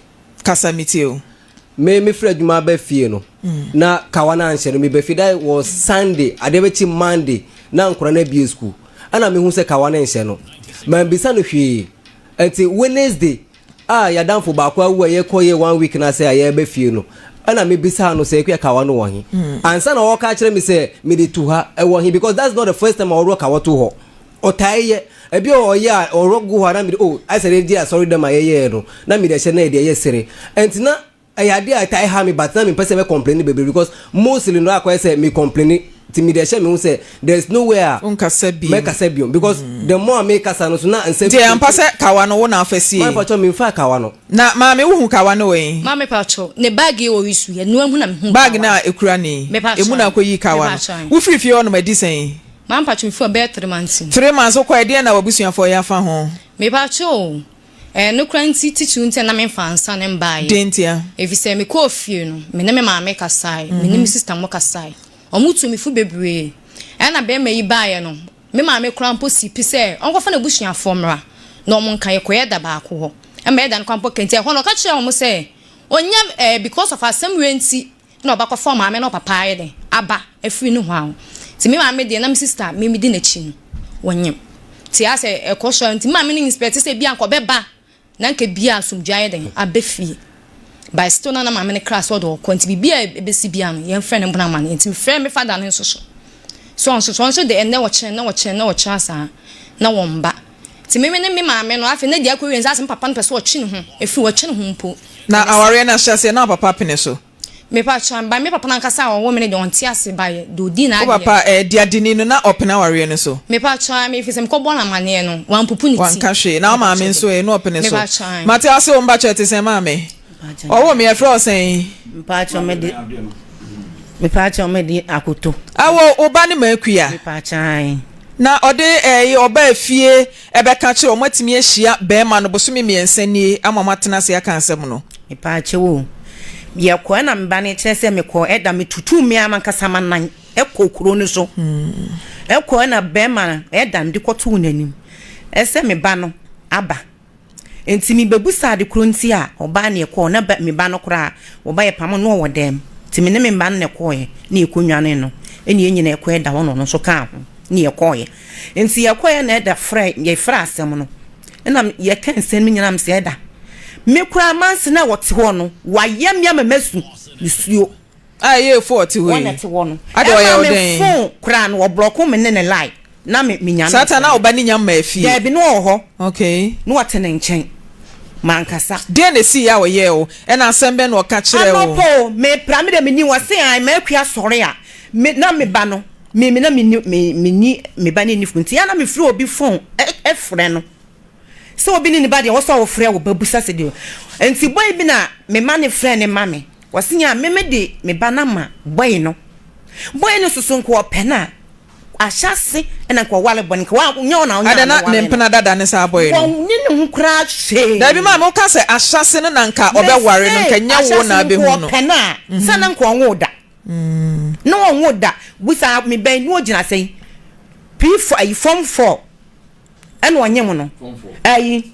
S1: Kasa me tie o.
S6: Me me firi adwuma ba fie no na kawa no anhyɛ no me ba fie that was Sunday adeɛ bɛkye Monday na nkora no abie school ɛna mehu sɛ kawa no nhyɛ no mambisa no hwee nti Wednesday a yɛadamfo baako awu a yɛkɔ yɛ one week no ase a yɛreba fie no ɛna mebisaa no sɛ akua kawa no wɔ he ansa na ɔka kyerɛ me sɛ mede tu ha ɛwɔ he because that's not the first time a ɔworɔ kawa to hɔ Ɔtaa yɛ. Ebi wɔ hɔ ɔyɛ a ɔrɔ gu hɔ a na mede oh ayɛ sɛ yɛde asɔre dɛm a yɛyɛɛ no na mede ɛhyɛ na yɛde ɛyɛ sere. Ɛnti na ɛyɛ adeɛ a ɛtaa ha me but na mempɛ sɛ mɛ complaini bebree because mostly no akɔyɛ sɛ me complaini nti mede ɛhyɛ me ho sɛ there is no way a
S1: Wonkasa biom.
S6: mɛkasa biom because the more a mekasa no so na nsɛm
S1: Nti ɛyɛ ampa sɛ kawa no wo na afa siei?
S6: Maame pakyɛw memfaa kawa no.
S1: Na maame wohu kawa no wɔ he?
S7: Maame pakyɛw, ne bag yi wɔ so yi, ɛno ahu na mehuu
S1: Bag
S7: kawa
S1: no a
S7: no.
S1: ɛkura no yi,
S7: Me
S1: ɛmu na
S7: pakyɛw,
S1: akɔyii
S7: me
S1: kawa no.
S7: pakyɛw.
S1: Wofiri fie hɔnom adi sɛn?
S7: Maame pakyɛw mefiri hɔ bɛyɛ three months ni.
S1: Three months wokɔɛ deɛn na wabusuafoɔ yɛ afa ho?
S7: Me pakyɛw o, ɛɛ nokora nti titiriw nti a na menfaa nsa no mbaeɛ.
S1: Deɛn ntia?
S7: Efisɛ mekɔɔ fie no, me ne me maame kasae, me ne me sister mo kasae. Wɔn tuu me fo bebree. Ɛna bɛɛma yi baeɛ no, me maame koraa mpo sii pi sɛ ɔnkɔfa n'abusuafoɔ mmra na wɔn nka yɛkɔyɛ da baako hɔ. Ɛma yɛda no koraa mpo kɛntɛ. Ɛhɔ no ɔka kyerɛɛ wɔn sɛ ɔnya ɛɛ because of asɛm wei nti na ɔbɛkɔfa ɔmaame na ɔpapa ayɛ dɛn aba afiri ne hɔ a nti me maame deɛ na me sister me medi n'akyi no wɔnyem nti asɛ ɛkɔ so a nti me maame no inspect sɛ bi anka ɔbɛba na nka bi a asomdwe ayɛ dɛn aba fie. But still na na maame no kra sɛ ɔde ɔkɔ nti biribi a ɛbɛsi biara no yɛmfrɛ no mbɔ no amaneɛ. Nti mefrɛɛ me father no nso so sɛ ɔnso so ɔno nso de ɛnnɛ ɔkyena ɛnnɛ ɔkyena ɛnnɛ ɔkyena saa na wɔmba. Nti me ne me maame no afei na deɛ akɔwie no sɛ asɛ me papa no pɛ sɛ ɔtwe ne ho ɛfiri ɔtwe ne ho mpo.
S1: Na awareɛ no ahyɛaseɛ na wo papa pene so?
S7: Mepakyɛw, by me papa no ankasa a ɔwoo me no deɛ ɔnte ase by deɛ ɔdii
S1: Wo
S7: n'adeɛ.
S1: papa ɛɛ Diadini no na ɔpene awareɛ no so?
S7: Mepakyɛw, me firi sɛ mekɔ bɔɔ no amaneɛ no wampupu ne ti.
S1: Wanka hwee, na wo maame
S7: Mepakyɛw
S1: nso
S7: deɛ.
S1: ɛ, na ɔpene so?
S7: Mepakyɛw.
S1: Mate ase o, mpakyɛw ɛte sɛn maame?
S8: Mpakyɛw.
S1: Ɔwoo me yɛfrɛ wo sɛn?
S8: Mpakyɛw mede Mepakyɛw mede akoto.
S1: Awo wo ba ne Makua?
S8: Mepakyɛw ae.
S1: Na ɔde ɛɛ ɔbaa fie ɛbɛka kyerɛ wɔn atumi ahyia bɛɛma no bosome miɛnsa nie ama wɔn atena ase aka asɛm no.
S8: Mepaakyɛw o, yɛkɔ ɛna me ba no kyerɛ sɛ mekɔ ɛda me tutuu me ara m'ankasa m'anan ɛkɔ kuro no so ɛkɔ ɛna bɛɛma no ɛda mede kɔtoo n'anim ɛsɛ me ba no aba nti me bɛbusa ade koro nti a ɔbaa ne ɛkɔɔ na me ba no koraa ɔba yɛ pamo no ɔwɔ dɛm nti me ne me ba no na ɛkɔɔɛ ne yɛkɔ nwane no ɛne yɛn nyina ɛkɔ ɛda hɔ na ɔno nso kaa ho ne yɛkɔɔɛ nti yɛkɔɔɛ na ɛda frɛ yɛfrɛ asɛm no Ɛna yɛka nsɛm no nyinaa mesɛ ɛda me koraa manse no a wɔte hɔ no wayɛ me ama masu nsuo.
S1: A ɛyɛ efo ɔte hɔ yi.
S8: Wɔn ɛte hɔ no.
S1: Ade ɔyɛ
S8: Ɛma
S1: wo
S8: me
S1: dɛn?
S8: phone koraa no ɔblɔko me ne ne line na me me nya no
S1: Saa ta na
S8: mfrɛ no.
S1: ɔba ne nya mmaa fie?
S8: Daabi na ɔwɔ hɔ.
S1: Okay.
S8: Na ɔte ne nkyɛn. Mankasa.
S1: Deɛn na ɛsiiɛ a ɔyɛɛ wo? Ɛna asɛm bɛn na ɔka kyerɛɛ wo?
S8: Anɔpa o, mepra me deɛ menni wɔse ae makua sɔre a me na me ba no Me me na menni me menni me ba no nni fo nti a na mefrɛ obi phone frɛ no sɛ obi ne ne ba deɛ wɔsɛ wɔfrɛ wo ba busa sɛ deɛ nti boy bi na me ma ne frɛ ne ma me wɔse a me me de me ba no ama boy no boy no soso nka ɔpɛ no a ahyɛ ase na nka ɔwale bɔ no nka wa nyɛ ɔna ɔnya
S1: Ada na
S8: no
S1: ne
S8: wale no
S1: mpena dada ne saa boy no.
S8: wɔn ne ne ho koraa hwee
S1: Dabi maame woka sɛ ahyɛse no na nka ɔbɛware no
S8: mese
S1: nka nyɛ
S8: ahyɛ
S1: wo
S8: ase
S1: na
S8: no nka
S1: abɛhu no.
S8: ɔpɛ no a sɛ na nka ɔnwo da. Na ɔnwo da. Busa me bɛn na ogyina sɛn? P4 ayi form 4 ɛna ɔnyem no. Ayi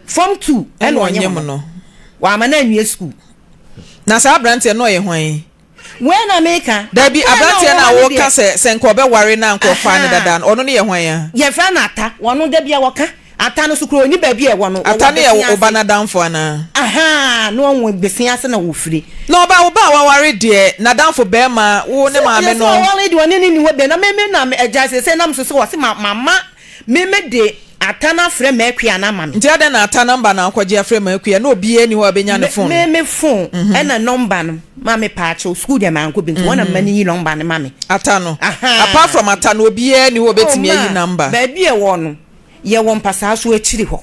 S8: form 2 ɛna ɔnyem no. Wama no anwie school.
S1: Na saa aberanteɛ no ɔyɛ hwan?
S8: Wei na meka.
S1: Dabi
S8: Akoa na
S1: aberanteɛ
S8: ɔwɔ
S1: no a
S8: ha no
S1: woka
S8: deɛ.
S1: sɛ sɛ nka ɔbɛware no a nka ɔfaa no dada no ɔno no yɛ hwan a?
S8: Yɛfrɛ no Ata. Ɔno da bia wɔka. Ata no so koraa ɔnni baabi a ɛwɔ no,
S1: Ata
S8: ɔwɔ
S1: no yɛ
S8: Besia
S1: wo ba
S8: ase.
S1: n'adamfo anaa?
S8: Ahaa, na ɔwɔ Besia ase na ɔfiri.
S1: Na ɔba, wo ba a waware deɛ, n'adamfo barima, wo ne
S8: Sɛ
S1: maame
S8: ɔyɛ sɛ
S1: no.
S8: ɔware deɛ ɔne no nni hɔ bio, na me me na agya seesei nam so sɛ ɔse ma mama me me de Ata no afrɛ M'Akua no ama me.
S1: Nti adɛn na Ata number na wokɔgye afrɛ M'Akua na obiara nni hɔ a ɔbɛnya ne
S8: Me
S1: phone?
S8: me me phone ɛna number no ma me paakyɛw, sukuu deɛ mankɔ bi nti wɔn na mma no yi number no ma me.
S1: Ata no?
S8: Ahaa.
S1: Apart from Ata no obiara nni hɔ a
S8: Oh
S1: ɔbɛtumi ayi
S8: ma,
S1: number?
S8: baabi a ɛwɔ no. Yɛwɔ mpasaa so akyiri hɔ.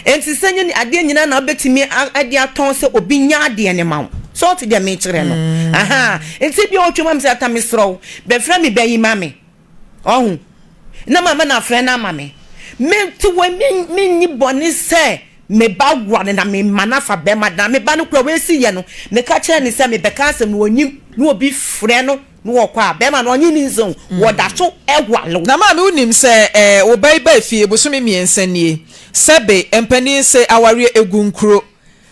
S8: Enti sɛ nyɛ adeɛ nyinaa na wobɛtumi de atɔn sɛ obi nya adeɛ no ma wo. Sɛ wote deɛ mekyerɛ no? Ahaa. Nti ebia wotwa mu a mesɛ ata mesrɛ wo bɛfrɛ me ba yi ma me. Ɔho? Na mama no afrɛ no ama me. Mente wɔ menni bɔne sɛ me ba ware na mema no afa bɛrima na me ba no kora wɔasi yɛ no meka kyerɛ no sɛ mebɛka asɛm no ɔnim na obi frɛ no Na wɔkɔ a, bɛrima no ɔnye ne nsa o, wɔda so ware wo.
S1: Na maame wonim sɛ eh, wo ba yi baa fie bosome miensa nie. Sɛbe, mpanin se awareɛ egu nkuro.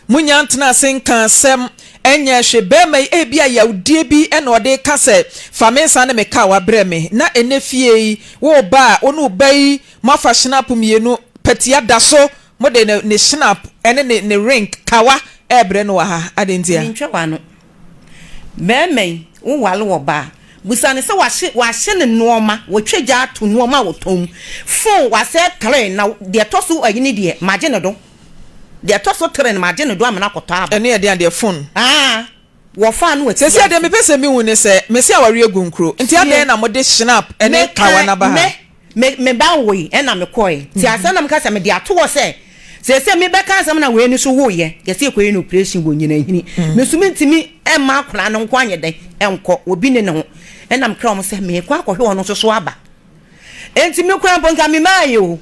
S1: Monnya ntena ase nka asɛm nyɛ hwe. Bɛrima yi ebia yawdie bi na ɔde reka sɛ fa me nsa ne me kawa brɛ me. Na ɛnɛ fie yi, wo ba a, wo ne wo ba yi moafa schnapp mienu, patia da so, mode ne ne schnapp ne ne ne ring, kawa, rebrɛ no wɔ ha. Adɛn ntia?
S8: Mentwa w'ano. Barima yi, wo ware ɔbaa a, busa no sɛ wahye wahye ne nnoɔma, watwa gya ato nnoɔma a ɔtɔn mu, phone wasɛe tre na deɛ ɛtɔ so ayi ne deɛ magye ne do, deɛ ɛtɔ so tre no magye ne do ama no akɔtɔ aba.
S1: Ɛno yɛ deɛn adeɛ, phone?
S8: Aa, wɔfaa no watia
S1: Seesei
S8: ase.
S1: deɛ mepɛ sɛ mehu ne sɛ, mese awareɛ gu nkuro, nti
S8: Tie,
S1: adɛn na mode schnapp ne kawa
S8: meka
S1: no aba ha?
S8: me Me me ba woe ɛna me kɔe nti asɛm na meka sɛ mede ato hɔ sɛ seesei me bɛka asɛm na wei no so woeɛ yɛsɛ yɛkɔyɛ no operation wɔ nyinahini me nso mentumi ɛmma akwadaa no nko anyɛ dɛn ɛnkɔ obi ne ne ho ɛna mekra wɔn sɛ meekɔ akɔhwɛ ɔno nso so aba enti me koraa mpo nka me maayɛ o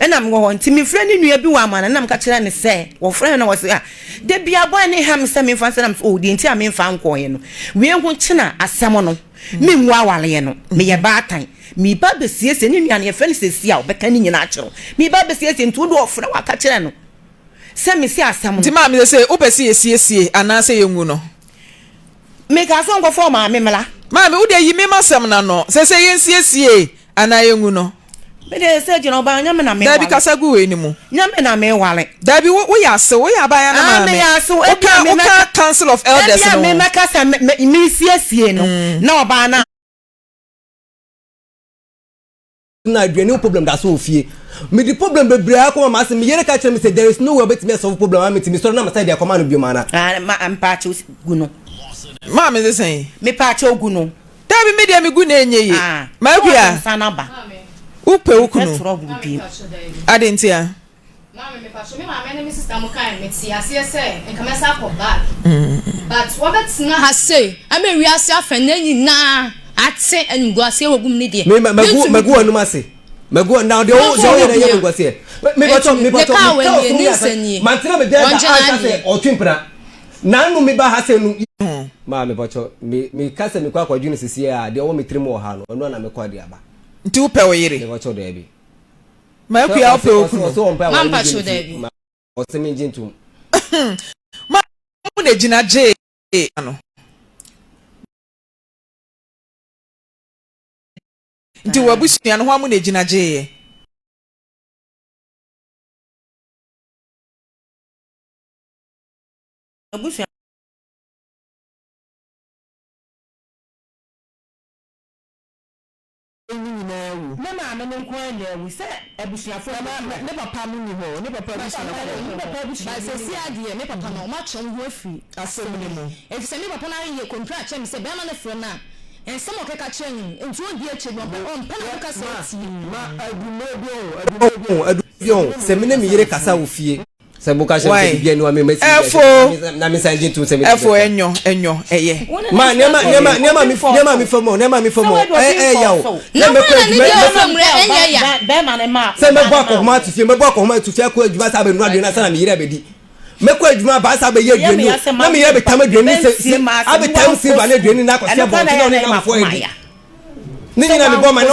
S8: ɛna mewɔ hɔ nti mefrɛ ne nua bi wɔ amana na meka kyerɛ ne sɛ wɔfrɛ no wɔsɛ a da bia bɔe ne ha me sɛ memfa nsɛ na me sɛ o deɛ nti a memfa nkɔɔeɛ no wei ho kyena asɛm no menwu awareɛ no meyɛ baatan Mereba abɛsiesie, ne nua no yɛfrɛ no Sesia a ɔbɛka ne nyinaa akyerɛ wo. Mereba abɛsiesie nti wode ɔfrɛ wo aka kyerɛ no sɛ mese asɛm no.
S1: Nti maame sese wopɛ sɛ yɛsiesie anaa sɛ yɛngu no?
S8: Mekaa sɛ ɔnkɔfa ɔmaame mmra.
S1: Maame wodeɛ yi me masɛm no ano, sese yɛnsiesie anaa yɛngu no?
S8: Me deɛ sɛ gyina ɔbaa nyɛ me na me wale.
S1: Dabi kasa gu wei no mu.
S8: Nyɛ me na me wale.
S1: Dabi wo woyɛ asew woyɛ abaayewa no maame.
S8: Ah meyɛ asew.
S1: Woka woka council of elders no ho.
S8: Ebia me mɛka sɛ me me siesie no na ɔbaa no.
S6: Na aduane ho problem da so wɔ fie. Mede problem bebree akɔma m'ase. Me yere ka kyerɛ me sɛ there is no way ɔbɛtumi asɔlve problem ama me nti mesɔre na masan de akɔma no biom ana.
S8: Ah ma mpaakyɛw gu no.
S1: Maame se sɛn?
S8: Mepaakyɛw gu no.
S1: Dabi me deɛ me gu na ɛnyɛ yie.
S8: Ah,
S1: Makua,
S8: nsa no aba.
S1: wo pɛ wo kunu?
S8: Mepɛ trouble bi.
S1: Ade ntia?
S7: Maame mepakyɛw me maame ne me sister mo kae me te aseɛ sɛ nka mɛsan akɔ back but wabɛtena ha sei ama wiase afɛnɛ nyinaa ate animguaseɛ wɔ gum ne deɛ
S6: Me ma magu magu w'anum ase. Magu na deɛ wo deɛ woyɛ na ɛyɛ animguaseɛ. Mepakyɛw
S7: ne
S6: mepakyɛw
S7: kaa
S6: meka
S7: wɔ nie
S6: ɔsom
S7: ne
S6: yɛ
S7: nsa
S6: asɛ
S7: nie
S6: mantena baabiara da
S7: wɔngye
S6: anka sɛ
S7: n'adeɛ.
S6: ɔtwe mpena. N'ano me ba ha sɛ no. Maa mepakyɛw me meka sɛ mekɔ akɔdwene sisi a deɛ ɛwɔ me tirim wɔ ha no ɛno ara na mekɔ de aba.
S1: Nti wopɛ wo yere?
S6: Mepakyɛw daabi.
S1: Makua wopɛ wo kunu?
S7: Ma mpakyɛw daabi.
S6: Ɔse mengye ntom.
S1: Ma mo na gyina gyee no. Nti w'abusua no hwan mo na gyina gyeeɛ?
S8: Abusua.
S9: no nyinaa awu.
S8: Ne maame no nko ara na awu sɛ abusuafoɔ
S9: Na
S8: no
S9: ma ne papa no nni hɔ, ne papa abusuafoɔ.
S8: Ne papa
S7: But
S8: abusuafoɔ
S7: seesei ara deɛ me papa no wɔatwe wɔn ho afiri
S9: Asɛm no mu.
S7: Efisɛ me papa no ara yɛ kɔmpira kyerɛ me sɛ barima no frɛ no a, nsɛm a ɔkeka kyerɛ no no, nti ɔndi akyire no, ɔmpɛ ɔmpɛ na ɔka sɛ
S9: Ma,
S7: ɔtie.
S9: ma, adu mmerɛ bi ɔho, adu mmerɛ bi ɔho.
S6: Adu bi ɔho, sɛ me ne me yere kasa wɔ fie. Sɛ mo ka kyerɛ me sɛ
S1: Why?
S6: biribi ani wa me mɛsi
S1: Ɛfo.
S6: na me nsan gye ntom sɛ me
S1: Ɛfo ɛnyɔ ɛnyɔ ɛyɛ.
S6: Ma nneɛma nneɛma nneɛma mi nneɛma mi fam o nneɛma mi fam o ɛyɛ ɛyɛ ya o.
S7: Na hwan na ne deɛ ɔfam rɛ ɛnyɛ ya.
S6: Sɛ mɛbɔ akɔhoma ato fie mɛbɔ akɔhoma ato fie akɔ adwuma saa abɛnura aduane ansa na me yere abɛdi. Mɛkɔ adwuma aba asa abɛyɛ aduane o na me yere abɛtam aduane sɛ sɛ abɛtam silver ne aduane na akɔsi abɔnten na ɔne n'afoɔ adi. Ne nyinaa mebɔ ma na.